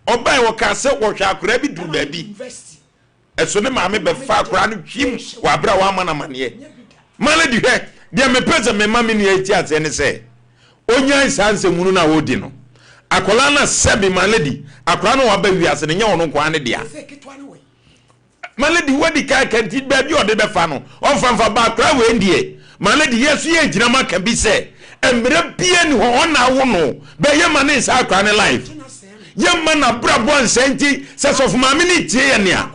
Ɔbae ɔkaa sɛ wɔhwɛ akwadaa bi duru baabi. Ɛso ne maame bɛfa akwadaa no hwim wɔ abere a wamma no amaneɛ. Ma lady hwɛ, deɛ mepɛ sɛ mema me nua yi te aseɛ ne sɛ, ɔnyae saa nsɛmhunu no a ɔredi no. Akwadaa no a sɛbe ma lady, akwadaa no a waba wiase no nyɛ ɔno nko ara ne dea. My lady wadi kan aka nti baabi a ɔde bɛfa no ɔmfa mfa ba akora wei deɛ my lady yɛ so yɛ gyina mu aka bi sɛ mmerɛ bia ni hɔ ɔna awo no bɛ yɛ ma ne nsa akora ne life yɛ ma na brabɔ nsɛ nti sɛ sɔfo maame ne tie yɛ nea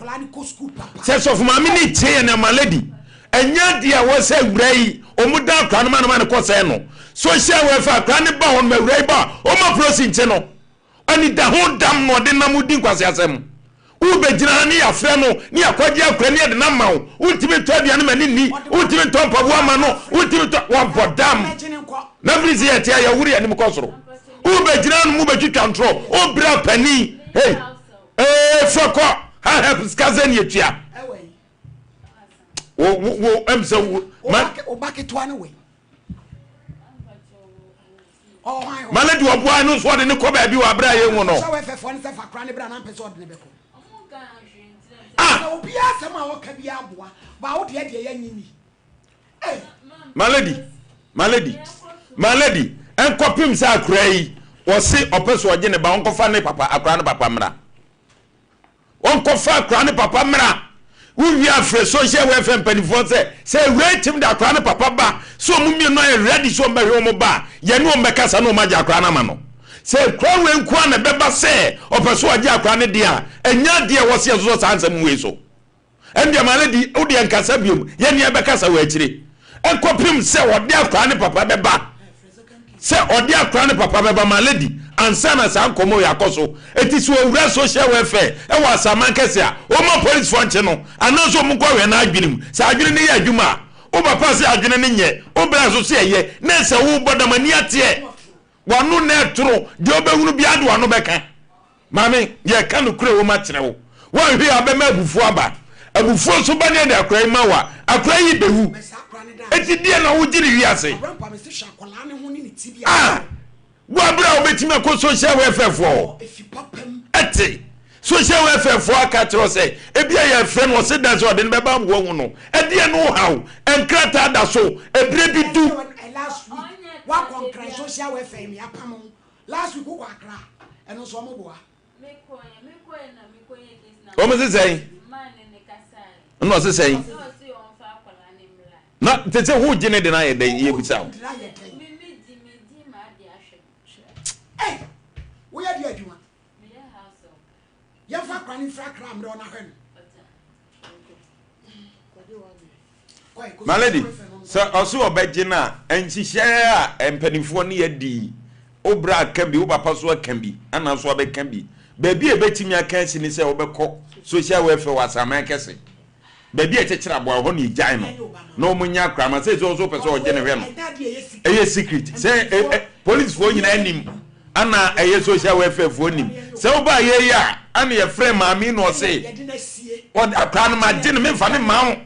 sɛ sɔfo maame ne tie yɛ nea my lady. Ɛnyɛ adeɛ a ɛwɔ sɛ awuraa yi wɔn da akwadaa no ma no ma no kɔ sɛn no. Social welfare akwadaa no ba hɔ nom awuraa yi ba a wɔn ma polisi nkye no. Anidaho dam na ɔde nam di nkwaseasɛm. Wobɛgyina ha ne yɛafrɛ no ne yɛakɔgye akwadaa ne yɛde no ama wo. Wontumi ntɔ aduane ma no nni, wontumi ntɔ mpaboa ma no, wontumi ntɔ wabɔ dam. Na firi sɛ yɛte a yɛworo yɛn anim kɔ soro. Wobɛgyina ha nom wobɛtwitwa ntorɔ, wobra panin. Hey, ee, fɛ kɔ ha help sika sɛ ne yɛtua. Wo wo wo ɛm sɛ wo ma. Wo ba ketewa no wei. Ma ne de ɔboa no nso ɔde ne kɔ baabi wɔ abere a yɛnhu no. Sɛ wɔfɛfoɔ no sɛ fa kora ne bra na mpɛ sɛ ɔde ne bɛkɔ. Ah! Sɛ obiara asɛm a ɔka biara boa, ba wo deɛ deɛ yɛnye ni. Ei! My lady, my lady, my lady, ɛnkɔpem sɛ akora yi ɔse ɔpɛ sɛ ɔgye ne ba ɔnkɔfa ne papa akora ne papa mmra. Ɔnkɔfa akwadaa no papa mmra. Wowie a frɛ social welfare mpanimfoɔ sɛ, sɛ awuraa kyim de akwadaa no papa ba sɛ wɔn mmienu ayɛ ready sɛ wɔbɛhwɛ wɔn ba a, yɛne wɔn bɛkasa na wɔagye akwadaa no ama no. Sɛ akwadaa wei nko ara na ɛbɛba sɛ ɔpɛ sɛ ɔgye akwadaa no deɛ a, ɛnyɛ adeɛ a ɛwɔ sɛ yɛsosɔ saa nsɛm wei so. Ɛndeɛ ma lady wo deɛ nkasa biom, yɛne yɛbɛkasa wɔ akyire. Ɛnkɔpem sɛ ɔde akwadaa no papa bɛba. Sɛ ɔde akora ne papa bɛba ma lady ansa na saa nkɔmmɔ wei akɔ so. Enti sɛ ɔwura social welfare wɔ Asaman kɛse a, ɔmma polisfoɔ nkye no anaasɛ ɔmo nkɔ hwɛ n'adwene mu. Sɛ adwene no yɛ adwuma a, wo papa se adwene no nyɛ, wo bra nso se ɛyɛ, na sɛ wobɔ dam ani ateɛ, w'ano na ɛtoro, deɛ wobɛhunu biara de w'ano bɛka. Maame, yɛreka nokorɛ wom akyerɛ wo. Woanhwɛ yie a wobɛma abufuo aba. Abufuo nso ba ne yɛde akwadaa yi ma wo a, akwadaa yi bɛwu. Enti deɛn na wogye no wiase? Ah! Wo a berɛ a wobɛtumi akɔ social welfare foɔ hɔ. Ɛte. Social welfare foɔ aka akyerɛ wo sɛ, ebia yɛrefrɛ no, ɔse da sɛ ɔde no bɛba ama woahu no. Ɛdeɛn ne wo haw? Nkrataa da so, ɛberɛ bi du. Last week, woakɔ Nkran social welfare, meapam wo. Last week wokɔ Accra ɛno nso ɔmo boa. Wɔn se sɛn? Ɛna ɔse sɛn? Na te sɛ wo gye ne de no ayɛ dɛn yɛ bisa wo. Woyɛ de adwuma. Yɛmfa akora no mfiri Accra mmerɛ ɔna hwɛ no. My lady, sɛ ɔse ɔbɛgye no a, nhyehyɛɛ a mpanimfoɔ ne yɛadi yi, wo bra aka bi, wo papa so aka bi, ɛna nso abɛka bi. Baabi a ɛbɛtumi aka asi ne sɛ wobɛkɔ social welfare wɔ Asaman kɛse. Baabi a ɛkyekyere aboa hɔ na ɛgyae no na wɔn nya akora ma sɛ sɛ ɔso pɛ sɛ ɔgye ne hwɛ no. Ɛyɛ secret sɛ polisifoɔ nyinaa nim ana ɛyɛ social welfare foɔ nim sɛ wobaa yɛ yi a ana yɛfrɛ maame na ɔse ɔde akora no ma gye no memfa ne mma wo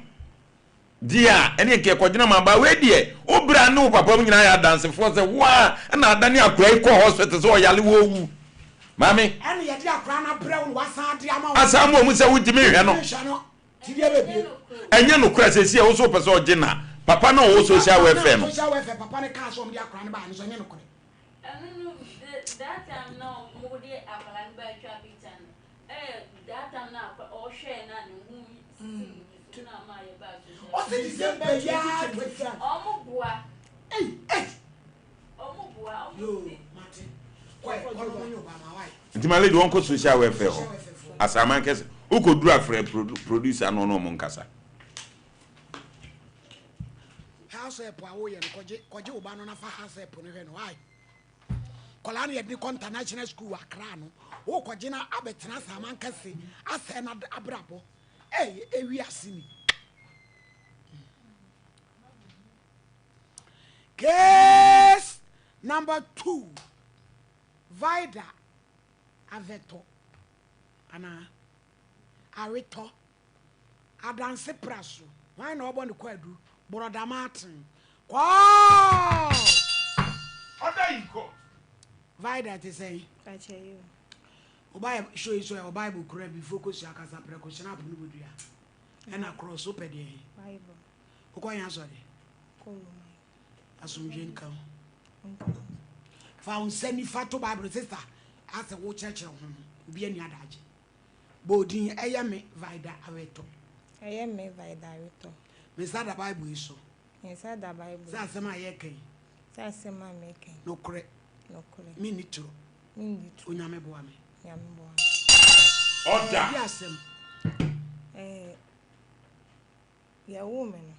deɛ a ɛne nka ɛkɔgyina ma ba wei deɛ wo bra ne wo papa mu nyinaa yɛ adansefoɔ sɛ wo a ɛna adane akora yi kɔ hospital sɛ ɔyale wɔwu maame ɛne yɛde akora no abrɛ wo na wasan de ama wo asan mu ɔmu sɛ wontumi nhwɛ no ɛnyɛ nokorɛ sɛ si a wo so wopɛ sɛ ɔgye na papa na ɔwɔ social welfare no social welfare papa no kaa sɛ ɔmde akora no baa no so ɛnyɛ nokorɛ Ɛno no that time na ɔmo de akwadaa no ba atwa picture no ɛyɛ that time na ɔhwɛɛ na ne ho sisi so na ama yɛ ba social Ɔsi December yi ara 25. Ɔmo boa. Ei ei. Ɔmo boa ɔmo Yoo mate. Kɔɛ kɔ no mo nye Obama why. Nti my lady wɔnkɔ social welfare hɔ asaman kɛse wokɔduru afrɛ producer no ɔne ɔmo nkasa. House help a woyɛ no kɔgye kɔgye wo ba no na fa house help no hwɛ no why kɔlaa no yɛde ne kɔ international school Accra no wokɔgye no abɛtena Saman kɛse asɛe no abrabɔ ɛy ewi ase ni case number 2 Vida Aveto anaa Awetɔ Adanse pra so. Hwan na ɔbɔ ne kwaadu? Borɔda Martin. Kɔɔ! Order in court. Vida te sɛn? Akyɛ yi o. Wo ba yɛ show yi so ɛwɔ Bible kura bi fo kosua kasa prɛko hyena apo no bodua. Ɛna cross wopɛ deɛ he? Bible. Wokɔ yɛn asɔre? Kɔ Roman. Asomdwe nka ho. Fa wo nsa nifa to Bible sister asɛ wo kyerɛkyerɛ ho no obi ani adagye. Bɔ odin, Ɛyɛ me Vida Awetɔ. Ɛyɛ me Vida Awetɔ. Me nsa da Bible yi so. Me nsa da Bible yi so. Sɛ asɛm a yɛreka yi. Sɛ asɛm a mereka yi. Nokorɛ. Nokorɛ. Menni torɔ. Menni torɔ. Onyame boa me. Onyame boa me. Ɔda. Di asɛm. Ɛɛ, yɛwoo me no.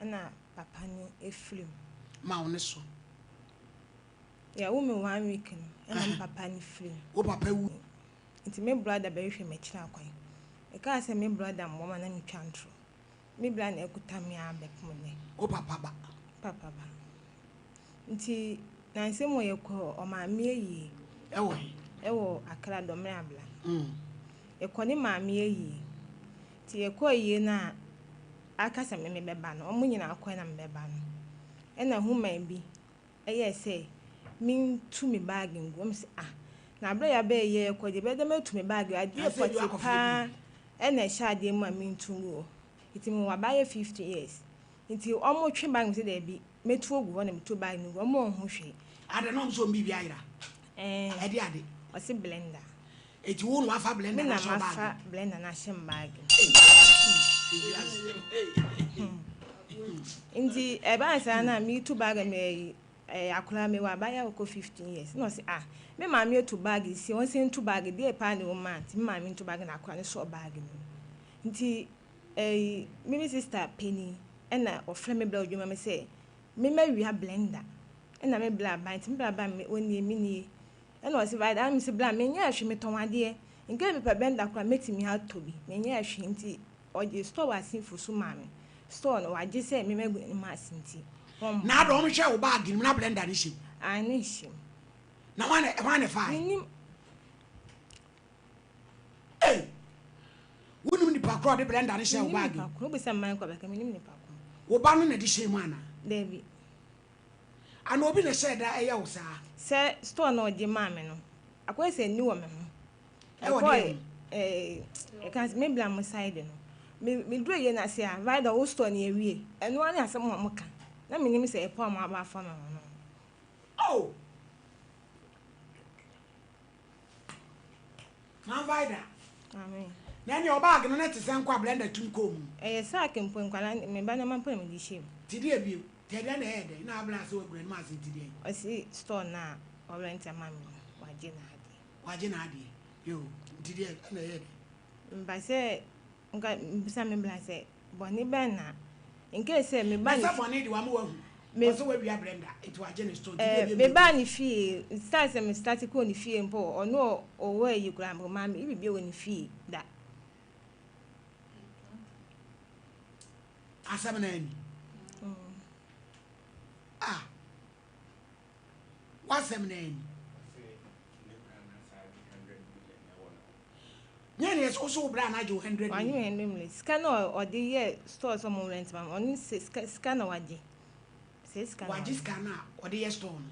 Ɛna papa no efiri mu. Ma wo ne so. Yɛwo me one week no ɛna me papa no firi mu. Wo papa wu. Nti me brother bɛhwehwɛ m'akyiri akwan. Mekaa sɛ me brother mmoa me a na metwa ntoro. Me bra na akuta me ara bɛpem nnɛ. Wo papa ba. Papa ba. Nti nansa mu yɛkɔ ɔmaame ayie. Ɛwɔ he? Ɛwɔ Accra Dɔmere Abla. Yɛkɔ ne maame ayie. Nti yɛkɔ ayie no a aka sɛ me mebɛba no, ɔmo nyinaa kɔɛ na mebɛba no. Ɛna human bi ɛyɛɛ sɛ mentu me bag ngu. Ɔmo se ah, na aberɛ a yɛaba ayie a yɛkɔ deɛ ɛbɛyɛ dɛ matu me bag adeɛ pɔte paa ɛna ɛhyɛ adeɛ mu a mentu ngu hɔ. Nti mewɔ abayɛ 50 years. Nti ɔmo twe bag no sɛ daabi, mɛtu agu hɔ na metu bag no gu hɔ, ɔmo nhu hwee. Adɛn na ɔmo sɛ ɔmo biribi ayera? Ɛɛ. Ɛde ade? Ɔse blender. Eti wo na wafa blender Me no na ahyɛ wo bag mafa mu? blender no ahyɛ me bag mu. Nti ɛbaa saa na metu bag no ɛyi ɛɛ akwadaa mewɔ abaayewa a ɔkɔ 15 years na ɔse ah me maame atu bag si ɔnsan ntu bag deɛ paa na ɛwɔ mu a nti me maame ntu bag na akwadaa no sɔɔ bag no mu. Nti ɛyi me me sister panin ɛna ɔfrɛ me bra adwuma mu sɛ me mawia blender ɛna me bra ba nti me bra ba me ɔnie me nie ɛna ɔse by that mese bra menyɛɛ hwee metɔn adeɛ nka mepɛ blender koraa mɛtumi atɔ bi menyɛɛ hwee nti ɔgye store wɔ asenfo so maa me store no wagye sɛ me magu n'anim ase nti ɔmmoa Na adɔ ɔmo hwɛɛ wo bag no mu na blender no hyɛ mu? Ae na ɛhyɛ mu. Na hwan na hwan na ɛfae? Mennim. Ei! Wonim nipa korɔ a ɔde blender no hyɛɛ wo Mennim bag nipa mu? korɔ. Wobisa me man kɔ bɛka mennim nipa korɔ. Wo ba no na ɛde hyɛɛ mu anaa? Dabi. Anaa obi na ɛhyɛɛ da ɛyɛ wo saa? Sɛ store no a ɔgye maa me no, akɔyɛ sɛ ani wɔ me ho. Ɛwɔ deɛ ho? Ɛɛ, ɛka sɛ me bla mo side no. Me meduru ayie no ase a, Vida wo store no yɛawie. Ɛno ara ne asɛm a wɔka. Na mennim sɛ ɛpɔ a wɔaba afa me ho no. Oh! Maame Vida. Maame. Na ɛnneɛ wo bag no ne te sɛ nkwa blender tum kɔɔ mu. Ɛyɛ sack mpo nkwadaa me ba nneɛma mpo na mede hyɛ mu. Ti deɛ bio? Ti ɛdeɛ na ɛyɛ dɛn na abla sɛ wagu n'anim ase nti deɛn? Ɔsi store no a ɔrent ama me no wagye n'adeɛ. Wagye n'adeɛ yoo nti deɛ ɛna ɛyɛ dɛn? Mpa sɛ nka mbisa me bla sɛ bɔne bɛn na in case sɛ me ba ne. Na sɛ bɔne de wama wahu Me ɔsɛ wawia Brenda nti wagye ne store nti eh, deɛ me bio baa ne fie start sɛ me start kɔɔ ne fie mpo ɔno ɔwɔ ayi koraa mpo maa me biribi wɔ ne fie da. Asɛm no ani. Ah. W'asɛm no ani. Nyɛ ne yɛ sɛ wo bra na agye wo 100 Wanye million. 100 million. Sika na ɔde yɛ store sɛ ɔmo rent ma me. Ɔno sɛ sika sika na wagye. Sɛ sika na Wagye wagye. sika no a ɔde yɛ store no.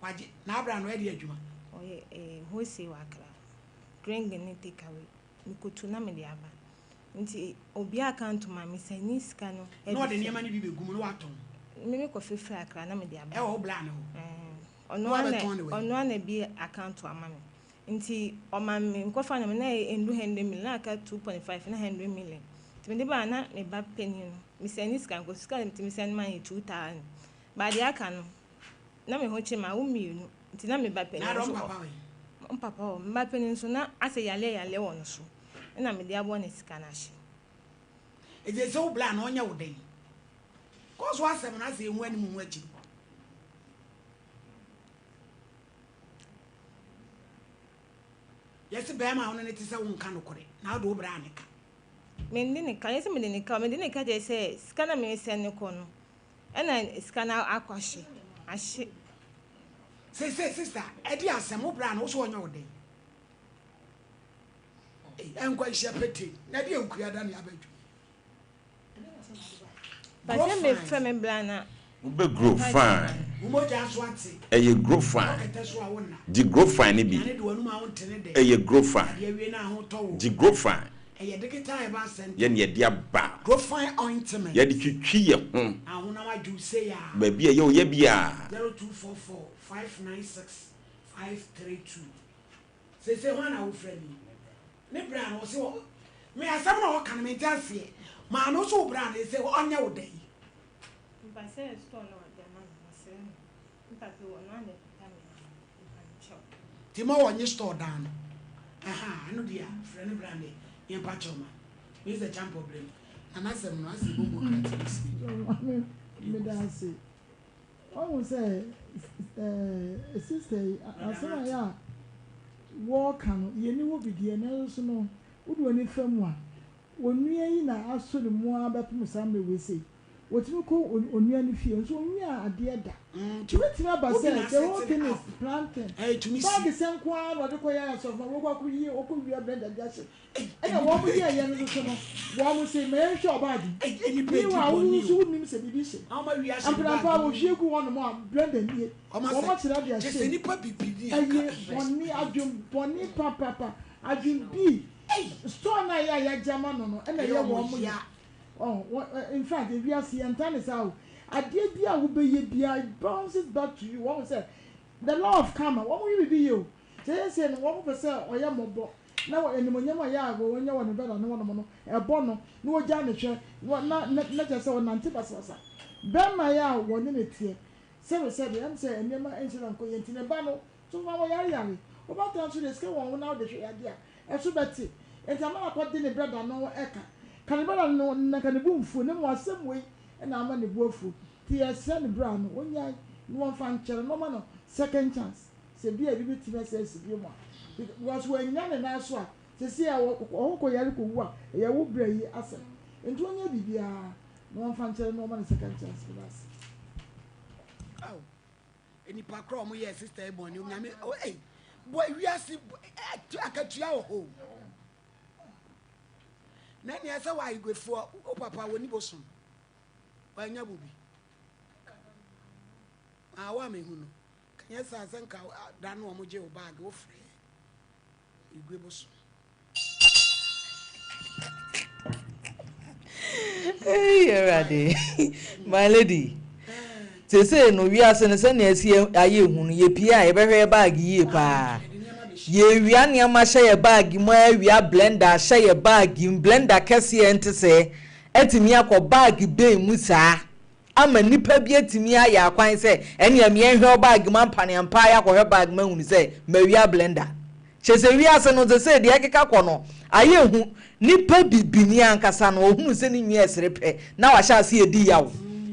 Wagye na abra no ɔyɛ de adwuma. Ɔyɛ eh, wholesale wɔ Accra. Drink ne take away. Mekotu na mede aba. Nti obiara account ma me sɛ ne sika no Na ɔde nneɛma no bi bɛgu mu na watɔn. Me mekɔ fifiri Accra na mede aba. Ɛwɔ wo bra no hɔ. Ɛɛ, ɔno Na ara na wabɛtɔn ne wɔ he? ɔno ara na ebie account ama me. Nti ɔma me nkɔfa no na ɛndu hundred million na aka 2.5 na hundred million. Nti mede baa na me ba panin no me sɛne sika nko sika a metumi sɛne ma no yɛ 2000. But deɛ aka no na me ho kye me awo mmienu nti na me ba panin Na adɔ nso mpapa wɔ he? mpapa wɔ me ba panin nso na asɛ yareɛ yareɛ wɔ no so ɛna mede aboa ne sika no ahye. Nti sɛ wo bra no ɔnyɛ wo dɛn? Kɔ so asɛm no asɛ ehu anim hu akyiri. Yɛse bɛrima a wo ne no te sɛ wo nka nokorɛ na wode wo bra ne ka. Mende ne ka, nyɛ sɛ mede ne ka o, mede ne ka kyerɛ sɛ sika na meresɛn no kɔ no ɛna sika no akɔ ahye, ahye. Seesei sister ɛde asɛm wo bra no wo so ɔnyɛ wo dɛn? Ei ɛnkɔ nhyia pete na ɛde nkua da ne abadwuma. Pasɛ me frɛ me bra na. Wo bɛ grow fine. Wo mogya so ate. Ɛyɛ grow fine. Wɔ kɛtɛ so a wo nna. Gye grow fine no bi. Nyane de w'anum a wo nte ne dɛ. Ɛyɛ grow fine. Adeɛ awie na aho tɔ wo. Gye grow fine. Ɛyɛ digital herbal center. Yɛ na yɛde aba. Grow fine ointment. Yɛde twitwi yɛ ho. Ahonam adwo sei a. Baabi a ɛyɛ wo ya biara. 0244 596 532. Seesei hwan na wofrɛ me yi? Ne bra no ɔse ɔ me asɛm na ɔka no mente aseɛ maa no so wo bra no seesei ɔnyɛ wo dɛn? Mpa sɛ store no ɔde ama me mesrɛ no mpa pe ɔno ara na ɛkuta me no mpa no kyɛw. Nti ma ɔnye store dan no ahaa ɛno deɛ a frɛ ne bra nɛ yɛmpa kyɛw ma no Mister Champɔ brɛ mu. Nana asɛm no asɛ ɛbɔ mu kra tumi si. Maame meda ase. Wahu sɛ ɛɛ sister yi asɛm a yɛ a wɔɔka no yɛni hɔ bi deɛ nanso so no wode w'ani fa mu a onua yi na asɔ ne mu ara bɛpem saa mmerɛ wei sei. Wɔtumi kɔ onua no fie nso onwia adeɛ da. Nti Ebetumi aba obi sɛ na the whole asɛte thing no is up. planting. Ɛtumi si. Bag sɛ nko ara na ɔde kɔ yɛ asɔfo ma wɔkɔ akɔ yie wɔkɔ wia blender de ahyɛ. Ei Ɛna nnipa wɔn yɛɛ yɛ no nso so no wɔn se ma yɛnhwɛ ɔbag yi. Ei nnipa edi Meanwhile wo bɔne nso o. wonim sɛ biribi hyɛ. Na wɔn awia ahyɛ ne Ampenampaa bag mu. wɔhwie gu hɔnom a blender nie. Wɔn Wɔn asɛ akyerɛ de kyerɛ ahyɛ sɛ mu. nnipa bibini anka Ɛyɛ bɔne adwen bɔne papapa adwen bi Ei store no a yɛ a yɛagye ama no no ɛna ɛyɛ ɛyɛ wɔn wɔn ya. ya. Ɔho, wɔ ɛ, in fact, ewiase yɛntaa ne saa o. Adeɛ biara a wobɛyɛ biara, it bounces back to you. Wɔhu sɛ, the law of karma, wɔn yɛ biribi yie o. Seesei no, wɔn pɛ sɛ ɔyɛ mmɔbɔ, na wɔ animuonyam a ɛyɛ a wɔnya wɔ ne brada no hɔnom no, ɛbɔ no, na wɔgyaa no hwɛ, na, na, na, na kyerɛ sɛ ɔnante basabasa. Bɛrima yi a wɔne no teɛ, sɛbesɛbe, ɛm sɛ nneɛma nhyɛ da nkɔ yie nti, ne ba no nso ma wɔyareyare. Ɔbaatan nso deɛ, sika wɔ ho na wode hwɛ yadeɛ a, Ɛso bɛte. Enti ama no akɔde ne brada no ho ka. Ka ne brada no na nka ne bo mfuo, na mmom asɛm wei na ama ne bo afuo. Nti yɛsrɛ no bra no ɔnyae na wɔmfa nkyɛ no na ɔma no second chance sɛ bia ebi bɛtumi asan asi bio mu a. Because wannya ne nan so a, seesei a ɔkɔ kɔ yare kɔwu a, ɛyɛ wo bra yi asɛm. Enti ɔnyɛ biribiara na wɔmfa nkyɛ no na ɔma no second chance. Meda ase. Ao. Nnipa korɔ a wɔn yɛɛ sister yi bɔne onyame oh ei bɔ wiase akatua wɔ hɔ na nea sɛ wɔ ayigwefoɔ wo papa wɔ ni bosom wanya bo bi a wo a mehu no kanyɛ saa sɛ nka da no wɔn gye wo baage wo frɛ Igwe bosom. Hey, Awurade. My lady. Sese no wiase no sɛnea asi ayɛ ehu no yɛpie a yɛbɛhwɛ yɛ baage yie paa. Yɛwia nneɛma hyɛ yɛ baage mu awia blender ahyɛ yɛ baage mu blender kɛseɛ nte sɛ atumi akɔ baage bɛn mu saa. ama nnipa bi atumi ayɛ akwan sɛ ɛnneɛ meɛ nhwɛ wo bag mu ampaneampa ara akɔhwɛ bag mu ahunu sɛ mawia blender. Kyerɛ sɛ wiase no sesei deɛ ɛkeka kɔ no ayɛ hu. Nipa bibini ankasa no ɔhunu sɛ ne nwi ɛsere pɛ na wahyɛ aseɛ redi yaw.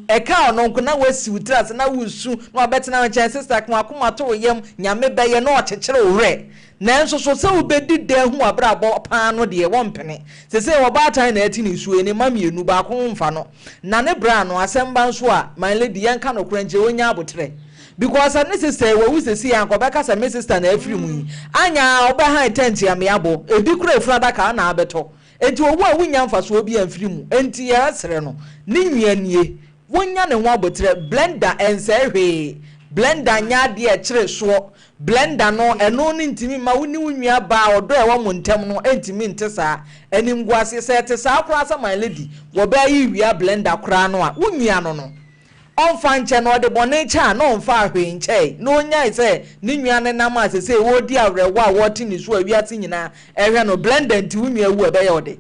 Ɛkaa ɔno nko na wasi wo tiri ase na woresu na wabɛtena wo nkyɛn sister ka w'akoma to wo yam Nyame bɛyɛ na ɔkyekyere wo werɛ. Nanso so sɛ wobɛdi dɛ ahu w'abrabɔ paa no deɛ, wɔmpene. Seesei ɔbaatan na ɛte ne nsuo yi, ne mma mmienu, baako ho mfa no. Na ne bra no, asɛm ba nso a, my lady, yɛnka nokorɛ nkyerɛ, ɔnnya aboterɛ. Because sɛ ne sister yi, wawu seesei a, anka ɔbɛka sɛ me sister na afiri mu yi. Anyɛ a, ɔbɛhan tent amea bɔ, ebi koraa efunu adaka na abɛtɔ. Enti owu a wonnya mfasoɔ biara mfiri mu. Enti yɛsrɛ no, ne nua nie, wonnya ne ho aboterɛ. Blender ɛnsɛe hwee. Blender nyɛ adeɛ a ɛkyere soɔ. Blender no, ɛno no ntumi mma wo ne wo nua baa ɔdɔ a ɛwɔ mo ntam no ntumi nte saa. Animguaseɛ, sɛ ɛte saa koraa sɛ my lady, wɔbaa yi wia blender koraa no a, wo nua no no, ɔmfa nkyɛ no, ɔde bɔne kyɛ a, na ɔmfaa hwee nkyɛe, na ɔnyae sɛ ne nua no nam a sesei ɔredi awerɛhoɔ a wɔrete ne su a wiase nyinaa ɛhwɛ no, blender nti wo nua wu a ɛbɛyɛ wo dɛ?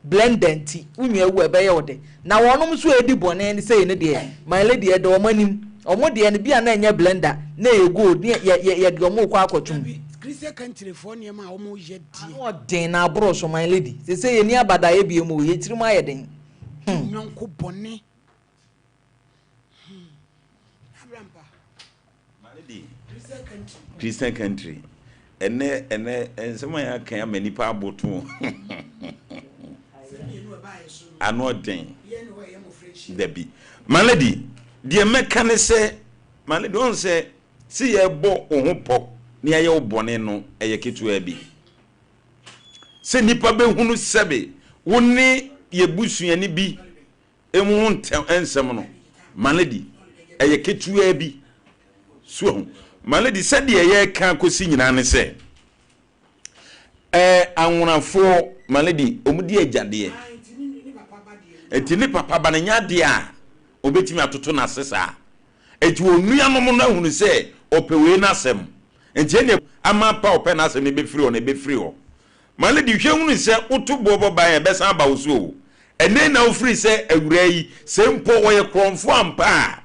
Blender nti wo nua wu a ɛbɛyɛ wo dɛ? Na wɔnom nso a ɛredi bɔne no sei no deɛ, my lady ɛda wɔn anim, wɔn deɛ no bi a na ɛnyɛ blender, na ɛyɛ gold, ne yɛ yɛ yɛde wɔn rekɔ akɔto mu. Dabi, Christian country foɔ nneɛma a wɔn yɛ deɛ. Ano ɔden na aboro so my lady, sesei yɛnni abadaeɛ biom o, yɛn tirim ayɛ den. Hmm. Nyɔnko bɔne. Hmm. Abrampa. Christian country. Ɛnɛ ɛnɛ nsɛm a yɛaka ama nipa aboto. Ano ɔden. Dabi. My lady, deɛ mɛka ne sɛ, my lady, ɔn sɛ sɛ yɛbɔ wo ho pɔ na yɛayɛ wo bɔne no ɛyɛ ketewa bi. Sɛ nipa bɛhunu sɛbe wo ne yɛ busuani bi Emu ho ntɛm nsɛm no, ma no di. Ɛyɛ ketewaa bi. So ahu? Ma no di. Sɛdeɛ yɛreka akɔsi nyinaa ne sɛ, ɛɛ anwonafoɔ, ma no di, wɔn di agyadeɛ. Enti ne papa ba no nyɛ adeɛ a wɔbɛtumi atoto n'ase saa. Enti wɔn nuanom no ahunu sɛ ɔpɛ wei n'asɛm. Enti ɛnneɛ ama pa a ɔpɛ n'asɛm no bɛfiri hɔ no, ɛbɛfiri hɔ. Ma no di. Hwɛ hunu sɛ woto boɔ bɔ ban a, ɛbɛsan aba wo so o. Ɛnnɛ na wofiri sɛ awuraa yi, sɛ mpo ɔyɛ korɔmfoɔ ampa a,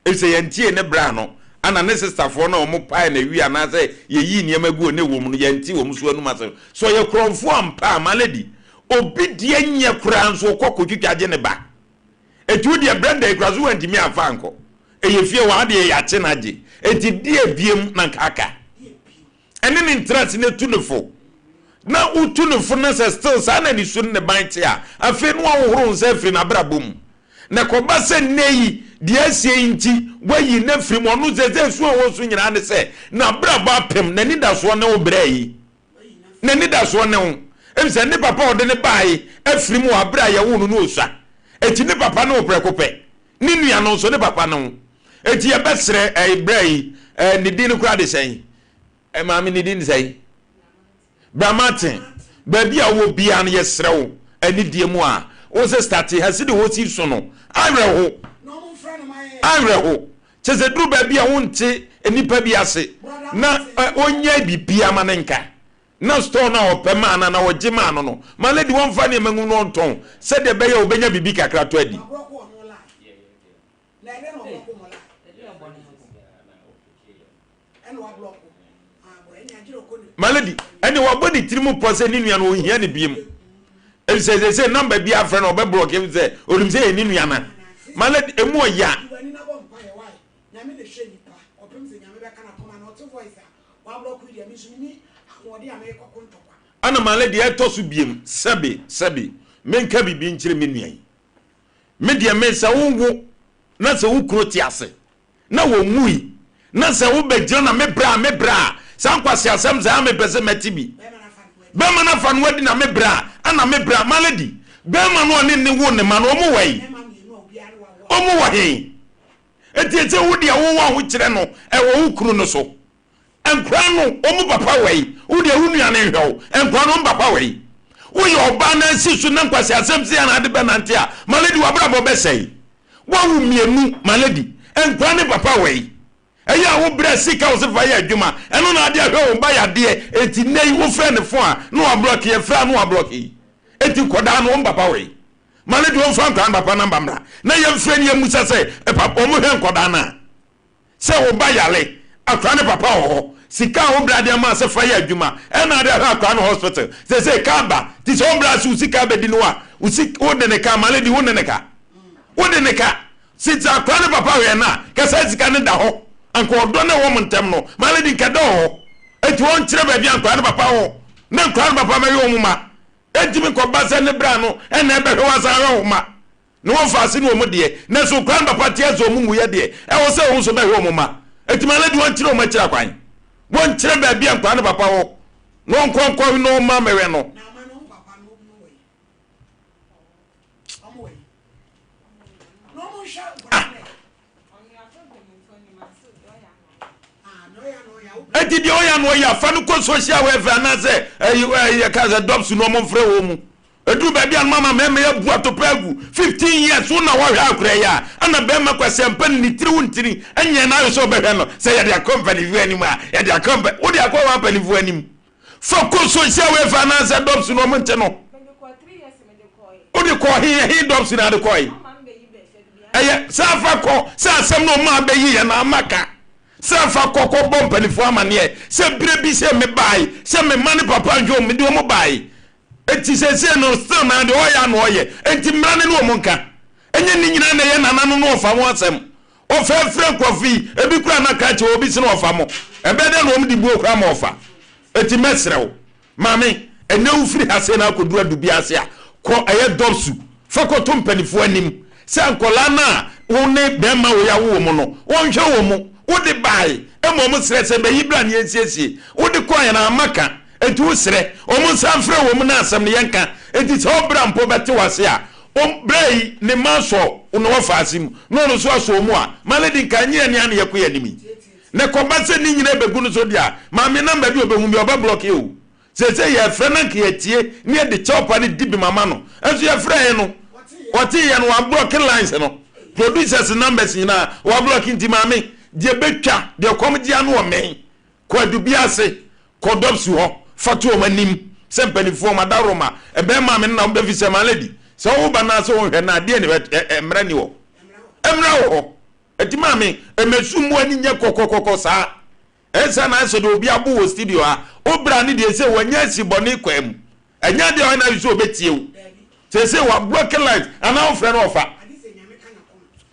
efisɛ yɛntee ne bra no, ana ne sistafoɔ no a wɔpaee no awi anaasɛ yɛyii nneɛma guu ne wom no, yɛntee wɔn nso anom asɛm. Sɛ ɔyɛ korɔmfoɔ ampa a, my lady, Obi deɛ nyɛ koraa nso ɔkɔ kɔtwitwa gye ne ba. Enti wo deɛ Brenda yi koraa so wantumi amfa ankɔ. Ɛyɛ fie hɔ ha deɛ yɛakye no agye. Enti deɛ biem na nka aka. Ɛne ne ntra ase na tu no fo. Na wotu no fo na sɛ still saa na ne su ne ne ban te a, afei na wahohoro wo nsa afiri n'abrabɔ mu. Na ɛkɔba sɛ nnɛ yi deɛ asie yi nti woayi no afiri mu, ɔno seesei su a ɔwɔ su nyinaa ne sɛ n'abrabɔ apem, n'anidasoɔ ne wo brɛ yi. N'anidasoɔ ne wo. Efisɛ ne papa a ɔde no baeɛ afiri mu wɔ aberɛ a yɛwoo no no ɔsua. Enti ne papa ne wo prɛko pɛ. Ne nua no nso, ne papa ne wo. Enti yɛbɛsrɛ ɛɛ berɛ yi, ɛɛ ne din no koraa de sɛn? Ɛɛ maame ne din de sɛn? Bra Martin. Baabi a wowɔ biara no yɛsrɛ wo anidie mu a wo sista te ha sɛdeɛ wɔsi so no awerɛho. Awerɛho. Kyerɛ sɛ duru baabi a wonte nnipa bi ase na ɔnyɛ biribiara ma no nka. Na store no a ɔpɛ maa no anaa ɔgye maa no no, ma lady wɔmfa nneɛma ngu no ɔntɔn sɛdeɛ ɛbɛyɛ a ɔbɛnya biribi kakra atɔ adi. Ma lady, ɛnneɛ wabɔ ne tirim pɔ sɛ ne nua no ɔnhia no biom. Efisɛ seesei nɔmba biara frɛ no a ɔbɛblɔke efisɛ onim sɛ ɛyɛ ne nua no. Ma lady, emu ɔya. Ɛna ma lady ɛtɔ so biem, sɛbe, sɛbe, menka biribi nkyerɛ me nua yi. Me deɛ me sɛ wo wo na sɛ wo kunu te ase na wɔnwui na sɛ wobɛgyina na me bra a me bra a saa nkwaseasɛm saa mepɛ sɛ mɛte bi. Bɛrima no afa no adi na me bra a ana me bra ma lady bɛrima no ɔne ne wo ne ma no ɔmo wɔ yi ɔmo wɔ he eti ɛsɛ wo deɛ wowɔ ahokyerɛ no ɛwɔ wo kunu no so. Nkwadaa no wɔn papa wɔ yi? Wo deɛ wo nua no nhwɛ wo. Nkwadaa no wɔn papa wɔ yi? Woyɛ ɔbaa na asi so na nkwaseasɛm sei na ade bɛnante a, my lady w'abrabɔ bɛsɛe. Woawo mmienu, my lady. Nkwadaa no papa wɔ yi? Ɛyɛ a wobrɛ sika wo se fa yɛ adwuma, ɛno na ade ahwɛ wo ba yadeɛ, enti nnɛ yi wofrɛ ne fon a na wablɔke, yɛfrɛ a na wablɔke yi. Enti nkwadaa no wɔn papa wɔ yi? My lady wɔmfa nkwadaa no papa namba mmra na yɛmfrɛ no yɛmmisa sɛ wɔn hwɛ nkwadaa no a. Sɛ wo ba yare, akora ne papa wɔ hɔ, sika a wo bra de ama sɛ fa yɛ adwuma ɛna ade ahwɛ akora no hospital, seesei car ba, nti sɛ wo bra se wo sika bɛdi no a, wo sik wo de ne ka, my lady wo ne ne ka, wo de ne ka, since akora ne papa hwɛ no a, ka saa sika no da hɔ, anka ɔdɔ no ɛwɔ mo ntɛm no, my lady nka ɛda wɔ hɔ, enti wɔn kyerɛ baabi a nkora ne papa wɔ, na nkora ne papa mɛhwɛ wɔn mma, ɛntumi nkɔ ba sɛ ne bra no ɛna ɛbɛhwɛ wo asan ahwɛ wo mma. Ne wɔn faase ne wɔn deɛ, nanso kwan papa te ase wɔn nwuiɛ deɛ, ɛwɔ sɛ wɔn nso bɛhwɛ wɔn mma. Enti ma lady wɔnkyerɛ wɔn akyiri akwan. Wɔnkyerɛ baabi a nkwadaa no papa wɔ, na wɔnkɔ nkɔ na wɔn mma mmɛhwɛ no. Ah! Enti deɛ ɔyɛ no ɔyɛ afa no kɔ social welfare anaasɛ ɛyi ɛyi ɛka sɛ dɔps na wɔn mfrɛ wɔn mu. Ɛduru baabi a no mama mmarima yi abu atopɛ agu 15 years wo na wɔhwɛ akora yi a ɛna barima kwasiampa no ne tiri wo ntini nyɛ n'ayɛ sɛ ɔbɛhwɛ no sɛ yɛde akɔ mpanimfoɔ anim a yɛde akɔ mpa wode akɔ wɔn mpanimfoɔ anim fa kɔ social welfare anaasɛ dɔps na wɔn nte no wode kɔ he he dɔps na ade kɔe ɛyɛ sɛ afa kɔ sɛ asɛm no ɔma abɛyi yɛ na ama ka Sɛ fa kɔ kɔbɔ mpanimfoɔ amaneɛ sɛ berɛ bi sɛ me bae sɛ me mma ne papa nhwɛ wɔn mede wɔn bae enti seesei no still naa deɛ ɔyɛ a na ɔyɛ enti mmara no ne wɔn nka ɛnyɛ ne nyinaa na ɛyɛ nana no na ɔfa ho asɛm ɔfɛɛfrɛ nkurɔfo yi ebi koraa na krakye wɔ obi se na ɔfa mo ɛbɛyɛ dɛ na wɔn de buo koraa ma ɔfa enti mɛsrɛ wo Maame, ɛnnɛ wofiri ha sei na akɔduru adu bi ase a, kɔ ɛyɛ dɔpsu fa kɔto mpanifoɔ anim sɛ nkwadaa no a wo ne bɛrima wei awo wɔn no, wɔnhwɛ wɔn mu. Wode bae ma wɔn srɛ sɛ bɛyi bra na yɛnsiesie. Wode kɔeɛ no amma ka, enti wosrɛ wɔn nsan mfrɛ wɔn na asɛm no yɛnka. Enti sɛ wo bra mpo bɛte w'ase a, wo bra yi ne mma asɔ wo na wafa ase mu na ɔno nso asɔ wo mu a, ma lady nka nyɛ yɛn nea na yɛkɔ yɛn anim yi. Na ɛkɔba sɛ ne nyina bɛgu no so deɛ a, maame number bi a ɔbɛhu biara ɔbɛ block o. Seesei yɛfrɛ no anka yɛtie ne yɛde kyɛw pa no di bem ama no. Nso yɛfrɛɛ no, ɔteeɛ no wablɔke lines no, producers numbers nyinaa wablɔke nti maame deɛ bɛtwa deɛ kɔm gye ano ɔmɛn. Kɔ Adubiase, kɔ Dɔpsu hɔ, fa to wɔn anim sɛ mpanimfoɔ madaworoma, ɛbɛn maame no na wobɛfi sɛ my lady sɛ wowo ba no ara sɛ wonhwɛ no a deɛ ne mmara ni hɔ. Mmara wɔ hɔ. Enti maame, mmasu mmu ani nyɛ kɔkɔkɔkɔ saa. Ɛnsa na ayɛ sɛ deɛ obi abo wɔ studio ha. Wo bra no deɛ sei wanya asi bɔne kwan mu. Ɛnyɛ adeɛ a ɔyɛ n'adwene sɛ ɔbɛtie wo. Seesei wablɔke lines anaa wofrɛ no ɔfa.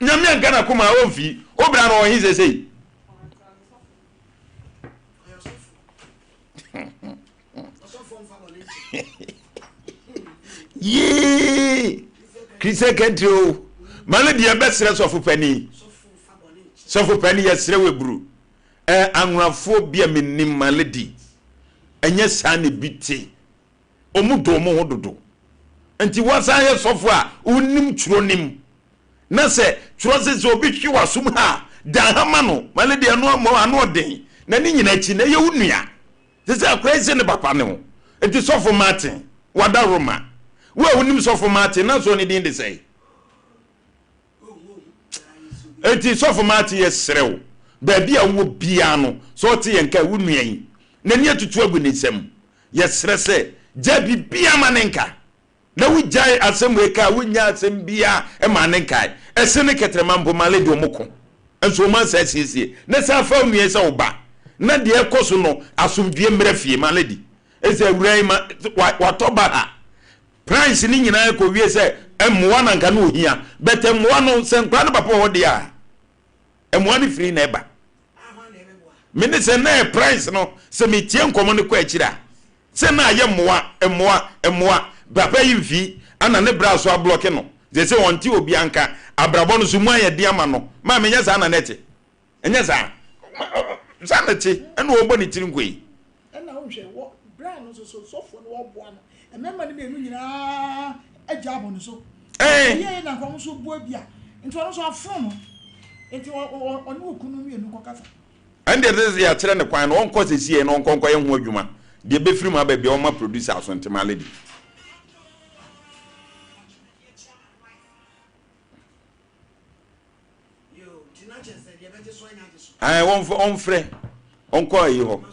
Nyame anka n'akoma a ɔmfi. Wo bra no ɔwɔ he seesei? Yee! Christian country o. Ma no deɛ bɛsrɛ sɔfo panin. Sɔfo panin yɛsrɛ wo aburu. Ɛ anwonafoɔ bi a menim ma lady. Ɛnyɛ saa na ebi te. Wɔn dɔ wɔn ho dodo. Nti woasan yɛ sɔfo a wonim twerɛ nim. Na sɛ twerɛ se sɛ obi hwe w'asom ha a, dan ha ma no. Ma lady ɛno ama ano ɔden. Na ne nyina akyi no ɛyɛ wo nua. Te sɛ akwadaa yi se ne papa ne ho. Nti sɔfo Martin, wada Roma. Wo a wonim sɔfo Martin, na sɔɔ ne din de sɛn? Enti sɔfo Martin yɛsrɛ wo, baabi a wowɔ biara no, sɛ ɔte yɛn nka a, wo nua yi, n'ani atutu agu ne nsam. Yɛsrɛ sɛ, gyae biribiara ma ne nka. Na wogyae asɛm wei ka a, wonnya asɛm biara mmaa ne nkae. Ɛse ne kɛtrɛma mpo, my lady, wɔn ko. Nso wɔn ansa asiesie. Na san fa wo nua yi sɛ wo ba. Na deɛ ɛkɔ so no, asomdwoeɛ mmra fie, my lady. Ɛsɛ awuraa yi ma, watɔ baha. Price no nyinaa kɔwie sɛ mmoa na nka na ohia but mmoa no sɛ nkwadaa no papa wɔ hɔ deɛ a mmoa no firi na ɛba. Me ne sɛ na ɛ price no sɛ metie nkɔmmɔ no kɔ akyiri a sɛ na ayɛ mmoa mmoa mmoa papa yi mfi ana ne bra so ablɔke no sɛ sɛ ɔnte obia nka abrabɔ no so mu ayɛ den ama no ma menyɛ saa na na ɛte. Ɛnyɛ saa? Saa na ɛte, ɛna ɔrebɔ ne tiri nko yi. Ɛna wohwɛ wɔ berɛ a no nso so sɔfoɔ no wɔboa no, mmarima no mmienu nyinaa agya abɔ ne so. Ɛɛ. Ɛyɛ na nka wɔn nso boa bi a, nti ɔno nso afono no, nti ɔne okunu no mmienu kɔkasa. Ɛnde ɛsɛ sɛ yɛakyerɛ no kwan na ɔnkɔ seesei na ɔnkɔ nkɔyɛ ho adwuma. Deɛ ɛbɛfiri mu aba biara, ɔmma producer aso nte ma lady. Ɛɛ wɔnfrɛ ɔnfrɛ ɔnkɔ ayi hɔ.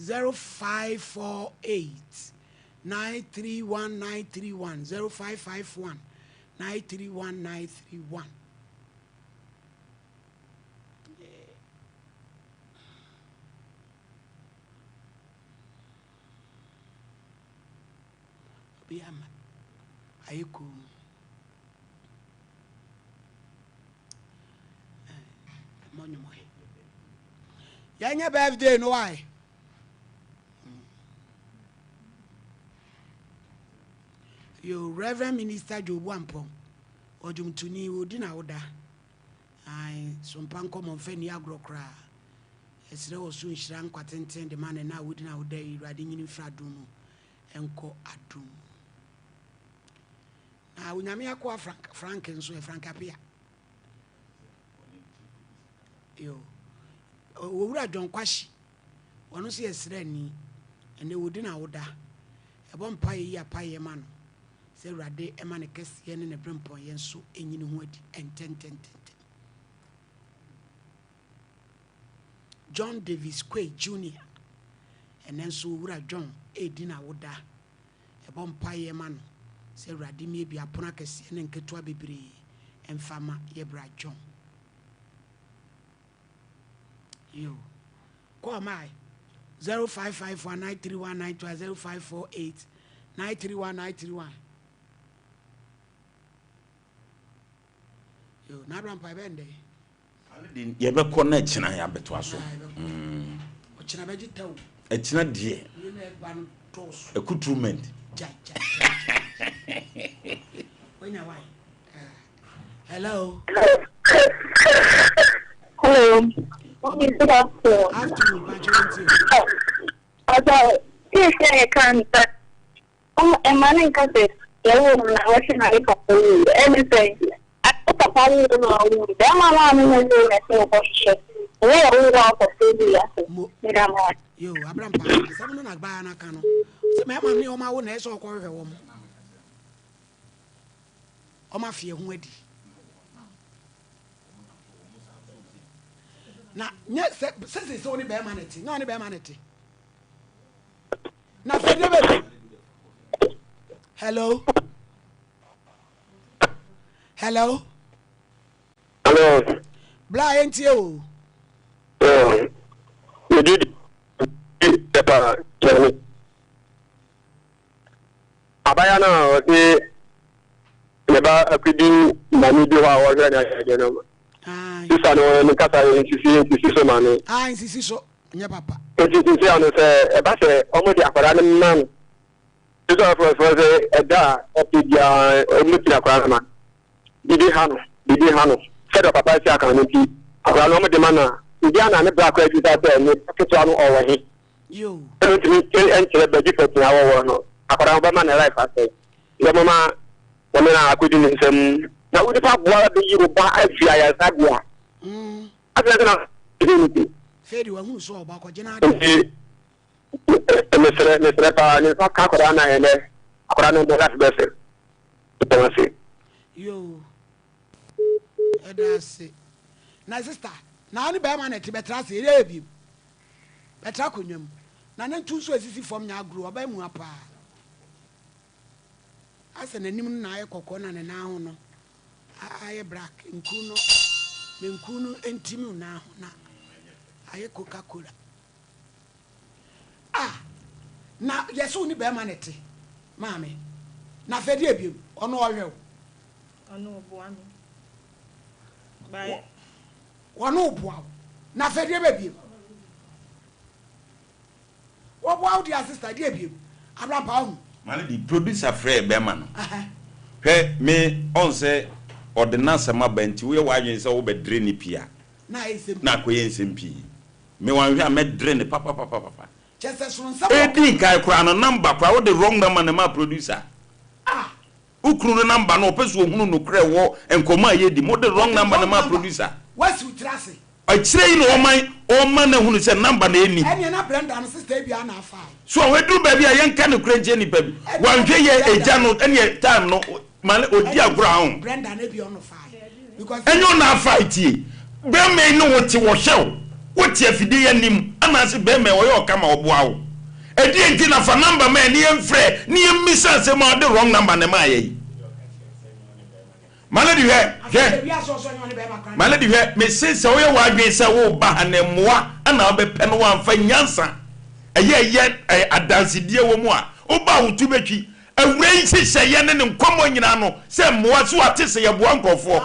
0548 931 931 0551 931 931. Obi ama ayɛ komm. Ɛmɔ nnwom ɛ. Yɛnyɛ birthday no wae. Yo, Reverend Minister Joe Boampong, ɔdwomtoni, ɔdi na woda. Ae, sompa nkɔmmɔ mfa nni agorɔ koraa. Ɛsrɛ wɔ so nhyira nkwa tenten de ma ne na a wodi na woda yi, Awurade nyini mfiri adom mu nkɔ adom mu. Na Onyame akoa Frank, Frank nso ɛ, Frank Appiah. Yo. Owura John Kwashi, ɔno nso yɛ sraani. Ɛnɛ wɔdi no awoda. Ɛbɔ mpaeɛ yi apaeɛ ma no sɛ Awurade ɛma ne kɛseɛ ne ne berempɔnyɛ nso ɛnyi ne ho adi ntɛntɛntɛntɛm. John Davis Quay Junior, ɛnɛ nso Owura John ɛredi no awoda. Yɛbɔ mpaeɛ ma no sɛ Awurade mmiebie apono akɛseɛ ne nketewa bebree mfa ma yɛ bra John. Yo. Call my 0551 931 921 0548 931 931. Yo, na abra mpa ɛbɛn dɛ. Yɛbɛkɔ na ɛkyena yɛabɛtoa so. Ɔkyena bɛgye tɛw. Ɛkyena deɛ. Accoutrement. Hello. Hello. Good afternoon. Afternoon, Pacho Nti. Ọjọ́ tí èsì ẹ̀yẹ kan nta Mma no nka sɛ, Yɛwoo no na wɔhwɛ na ne papa wuiɛ. Ɛne sɛ, wo papa woo wo na wowui. Barima no a ne na wuiɛ na ɛsɛ wokɔhwehwɛ. Ɛnyɛ yɛwoo wo a wo papa wuiɛ ase. Mo. Meda mo ase. Yoo, Abrampa, asɛm no na baa no aka no. Sɛ mmarima no ne wɔn awo na ɛsɛ sɛ ɔkɔhwehwɛ wɔn. Wɔn afeɛ ho adi. Na nyɛ sɛ sɛ sɛ sɛ wo ne bɛrima no te, nyɛ wo ne bɛrima no te. Na afei deɛ bɛbi. Hello. Hello. Hello. Bla yɛntie o. Mede di pɛpa kyɛne. Abaya no a ɔde ne ba akɔdi maame bi hɔ a ɔhwɛ ne ayɛyɛdeɛ no, sista no ne kasa yɛ nsisi nsisi so maame. Ah, nsisi so, nyɛ papa. Nti sisi ano sɛ ɛba sɛ wɔn de akwadaa no ma no, sisi afɔlɔfɔlɔ sɛ ɛda a ɔpɛ biara wɔn ti akwadaa no ma. Bibi ha no, bibi ha no, sɛdeɛ papa si aka no nti akwadaa no wɔn de ma no a, ebi a na ne bra koraa bisa sɛ ne ketewa no ɔwɔ he. Ɛno ntumi nkyerɛ baabi pɔtee a wɔwɔ no. Akwadaa no bɛma ne life asɛe. Nti ɔmama wɔne no akɔdi ne nsam. Na wo nipa boa bɛyi wo ba afiri ayaresabea. Afei sɛ na ɛsɛ ne ti. Nti mesrɛ mesrɛ paa ne nsa ka akwadaa no a ɛnɛ akwadaa no ne life bɛsɛ. Meda ase. Yoo. Ɛda ase. Na sister, na ne bɛrima na ɛte bɛtra ase, ɛyɛ biem. Bɛtra akonnwa mu. Na ne nto nso a esisi fam nyɛ agorɔ, ɔbaa mua paa. Asɛ n'anim no na ayɛ kɔkɔɔ na ne nan ho no ayɛ black. Nku no, ne nku no ntim nan ho na ayɛ coca cola. Ah, na yɛsɛ wo ne bɛrima na ɛte, maame. Na afei deɛ ebiem, ɔno ɔhwɛ wo. Ɔno ɔboa me. Bye. Wɔne wo boa wo. Na afei deɛ bɛ biem. Wɔboa wo deɛ sister deɛ biem. Abrampa ɔhu. Mane di producer frɛɛ bɛma no. Hwɛ me ɔn sɛ ɔde n'asɛm aba nti woyɛ w'adwene sɛ wobɛ dre no pii a na akɔyɛ nsɛm pii. Me wanhwɛ a mɛ dre no papapapapa. Edi nkae koraa no number koraa wode wrong number na ɛmaa producer. Wo kunu no number no ɔpɛ sɛ ɔhunu nokorɛ wɔ nkɔmmɔ a yɛdi mu wode wrong number no maa producer. Wasi wo tiri ase. Akyire yi na ɔma ɔma no ahunu sɛ number no ɛnni. Ɛneɛ na Brenda no sister ebia na afae. So ɛduru baabi a yɛnka nokorɛ nkyerɛ nipa bi. Wanhwɛ yie agya no ɛneɛ time no ma no ɔdi agorɔ a ho. Brenda no ebia ɔno fae. Ɛnyɛ ɔno afae tie. Bɛrima yi ne wo te wɔhwɛ wo. Wote afidie yi anim anaase bɛrima yi ɔyɛ ɔka ma ɔboa wo. Ɛdeɛn nti na fa number ma yɛn ne yɛn frɛ ne yɛn mmisa asɛm a ɔde wrong number na ɛmaa yɛn yi. My lady hwɛ hwɛ my lady hwɛ mese sɛ woyɛ w'adwene sɛ woreba ha na mmoa na wobɛpɛ no woamfa nyansa ɛyɛ ɛyɛ adansedie wɔ mu a woba a wo to bɛtwi Awuraa yi nhyehyɛeɛ ne ne nkɔmmɔ nyinaa no sɛ mmoa so ate sɛ yɛboa nkurɔfoɔ.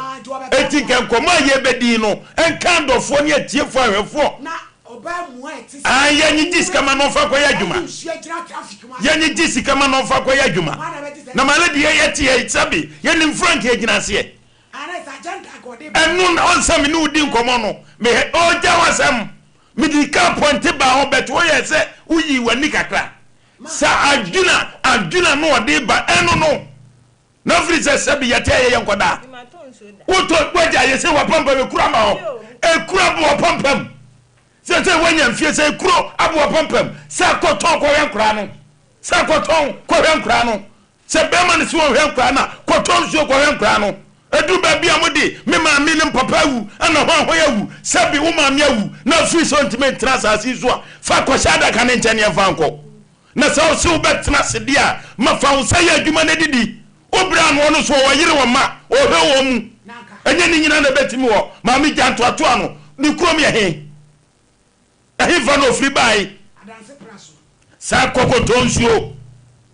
Enti nka nkɔmmɔ a yɛrebɛdi yi no nka adɔfoɔ ne atiefoɔ ahwɛfoɔ. Aane, yɛnyegye sika ma no ɔmfa nkɔyɛ adwuma. Yɛnyegye sika ma no ɔmfa nkɔyɛ adwuma. Na ma lady yɛ yɛte yɛ sɛbe yɛnim Frank yɛgyina aseɛ. Ɛno na ɔnsɛ me ne wo di nkɔmmɔ no. Mehɛ ɔgya w'asɛm. Mede kaa pɔnte baa hɔ but woyɛɛ sɛ woyii w'ani kakra. Sɛ adwene a adwene a na ɔde ba ɛno no na firi sɛ sɛbi yɛte a yɛyɛ nkɔdaa wotɔ wagya yɛ sɛ wapampam ekuro ama hɔ ekuro abo wapampam sɛ sɛ wanya mfie sɛ ekuro abo wapampam sɛ akɔtɔn kɔhwɛ nkoraa no sɛ akɔtɔn kɔhwɛ nkoraa no Sɛ bɛrima no se ɔnhwɛ nkwadaa no a, kɔtɔ nsuo kɔhwɛ nkwadaa no. Ɛduru baabi a mode me maame ne me papa awu ɛna hwan hwan awu, sɛbe wo maame awu na afiri sɛ ɔntumi ntena asase yi so a, fa kɔhyɛ adaka no nkyɛn na yɛmfa nkɔ. Na sɛ wose wobɛtena ase deɛ a, ma fa wo nsa yɛ adwuma na didi. Wo berɛ ano ɔno nso ɔwɔ yere wɔ mma, ɔhwɛ wɔn mu. Ɛnyɛ ne nyinaa na ɛbɛtumi wɔ. Maame gya ntoatoa no, ne kurom yɛ he? Ɛhefa na ofiri bae? Saa kɔ kɔtɔ nsuo.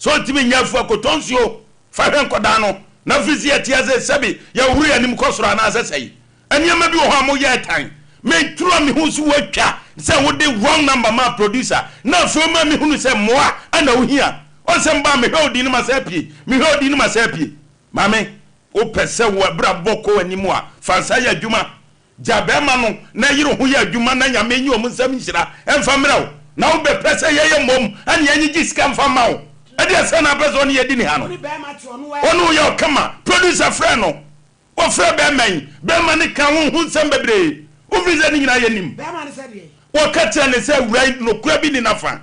Sɛ ɔntumi nyɛ afuo a, kɔtɔ nsuo fa hwɛ nkɔdaa no. Na firi sɛ yɛte ase sɛbe yɛhohoro yɛn anim kɔ soro anaasɛ sɛe. Nneɛma bi wɔ hɔ a moyɛ tan. Metura me ho so woatwa sɛ wode wrong number maa producer na afei woma mehunu sɛ mmoa na wohia. Ɔn sɛ mbaa mehwɛ wo din no masan apue, mehwɛ wo din no masan apue. Maame, wopɛ sɛ w'abrabɔ kɔ w'anim a, fa nsa yɛ adwuma. Gya bɛɛma no na yere ho yɛ adwuma na Nyame nyi ɔmo nsam nhyira mfa mmerɛ wo na wo bɛ pɛ sɛ yɛyɛ mmom ɛne yɛnye gye sika mfa mma wo ɛdeɛ sɛn na apɛ sɛ ɔne yɛ di ne ha no ɔne wo yɛ ɔkama producer frɛ no wɔ frɛ bɛɛma yi bɛɛma no ka wo ho nsɛm bebree wo firi sɛ ne nyinaa yɛ nim wɔ ka kyerɛ ne sɛ awura yi nokora bi ni nafa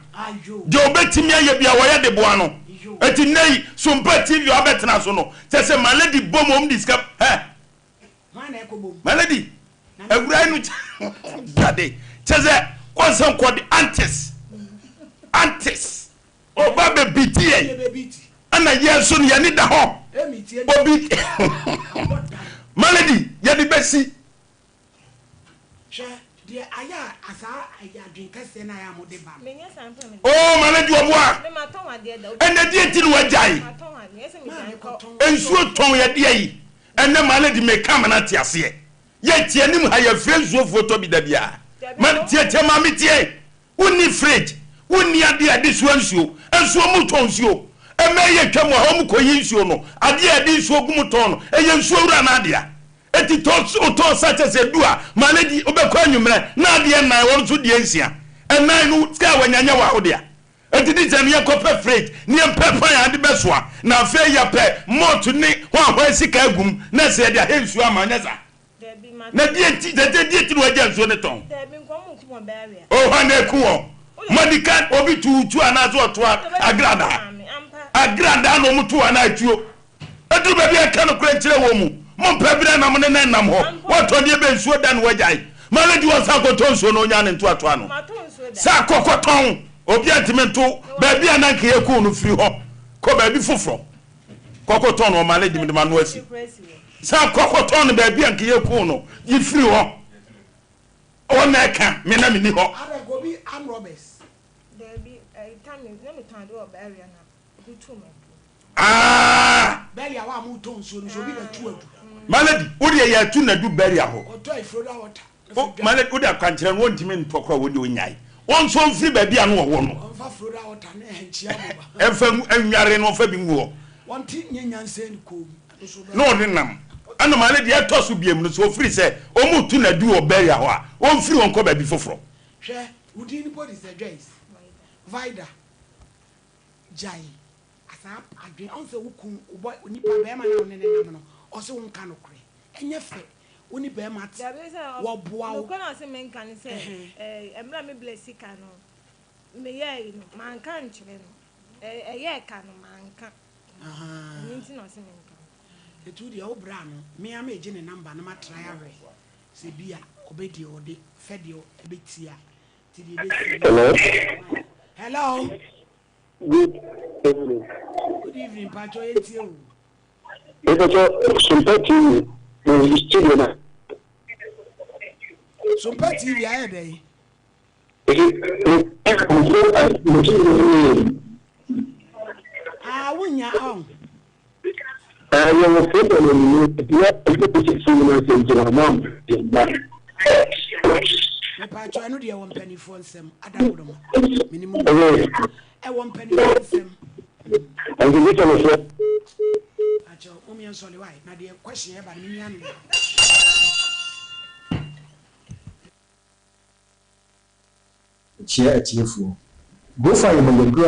deɛ ɔbɛtumi ayɛ bia wɔyɛ de boa no ɛti nnɛ yi Sompa TV ɔabɛtena so no kyɛ sɛ ma lady bom ɔm di sika hɛ My lady, awurai no kyɛ. Dade kyɛ sɛ wɔnsɛ nkɔde antis antis ɔba bɛ biti yɛn ɛna yɛn nso no yɛne da hɔ obi malady yɛde bɛsi. Hwɛ deɛ ayɛ a asaa ɛyɛ adwen kɛseɛ no ayɛ a mode ba no. Oh malady ɔboa ɛnɛ deɛ nti na wagyae nsuo tɔn yɛdeɛ yi ɛnɛ malady meka ma no ate aseɛ. Yɛ te anim ha yɛ frɛ nsuo foɔ tɔ bi da biara ma tie tie maame tie wo nni fridge wo nni adeɛ a yɛde soa nsuo nso ɔmo tɔn nsuo ɛmɛ yɛ twam wɔ ha ɔmo kɔ yi nsuo no adeɛ a yɛde nsuo gu mu tɔn no ɛyɛ nsuo wura no adea eti tɔ tɔn sa kyɛ sɛ du a maame di wobɛkɔ anwummerɛ na adeɛ nnan wɔn nso deɛ nsia ɛnan no sika a wanya nyɛ wɔ ahodea Enti ne sɛ no yɛnkɔpɛ fridge ne yɛmpɛ pan a yɛde bɛsoa na afei yɛpɛ malt ne hwanhwan sika agu mu na sɛ yɛde ahɛ nsuo ama anyɛ saa? Na deɛ nti sɛ deɛ nti na wagya nsuo no tɔn? Oh hwan na ɛku wɔn? Moadi kan obi tu tuo anaasɛ ɔto agradaa? Agradaa na wɔn to anaa atuo? Ɛduru baabi a nka nokorɛ nkyerɛ wɔn mu. Mompɛ berɛ na mo ne no nnam hɔ. Woatɔ deɛ bɛn nsuo da na woagyae? Ma no di hɔ san kɔtɔ nsuo na ɔnya ne ntoatoa no. San kɔ kɔtɔn. Obiara ntumi nto baabi a na anka yɛku no firi hɔ kɔ baabi foforɔ. Kɔ kɔtɔn no ɔma lady mede m'ano asi. San kɔ kɔtɔn no baabi a anka yɛku no yi firi hɔ. Wɔn na ɛka me na menni hɔ. Ah! Malady, wo deɛ yɛatu nadu bɛria hɔ. Malady, wo de akwankyerɛ no wɔntumi ntɔ koraa wɔn deɛ ɔnyae. Wɔn nso mfiri baabi a no wɔwɔ no. Ɛmfa nware no ɔmfa bi ngu hɔ. Na ɔne nam. Ɛna Malady ɛtɔ so biam no sɛ ɔfiri sɛ wɔn tu nadu wɔ bɛria hɔ a, wɔmfiri hɔ nkɔ baabi foforɔ. Hwɛ, wo din mpo de sɛ Joyce. Vida. Gyae saa adwene ɔn sɛ wo kun wo bɔ nipa bɛɛma na wo ne ne nam no ɔse wo nka nokorɛ ɛnyɛ fɛ wo ne bɛɛma te Dabi sɛ wɔ boa wo. Nokorɛ na ɔse me nka ne sɛ ɛɛ ɛmmerɛ a me blɛ sika no me yɛɛ no manka ankyerɛ no ɛyɛɛ ka no manka ɛno nti na ɔse me nka. Eti wo deɛ wo bra no me ara megye ne number na ma try ahwɛ sɛ bi a ɔbɛ deɛ ɔde fɛ deɛ ɛbɛ tie a Hello. Hello. Good evening. Good evening, Pacho yɛntie wo. Mepɛtɔ Sompa TV wɔ studio na. Sompa TV ayɛ dɛn? Ah, wonya ɔn. Yɛwɔ problem wɔ ne mu na ɛfɛ sisi mu na sɛ ngyina ma ba. Mepatwɔ ɛno deɛ ɛwɔ mpanimfoɔ nsɛm adaworoma menim mu ɛwɔ mpanimfoɔ nsɛm. Ɛnti bi sɛ mesɛ. Pakyɛ mo yɛn sɔle wae na deɛ question ɛba no menya no. Kyia atiefoɔ. Gofa yɛ mogyaduro a.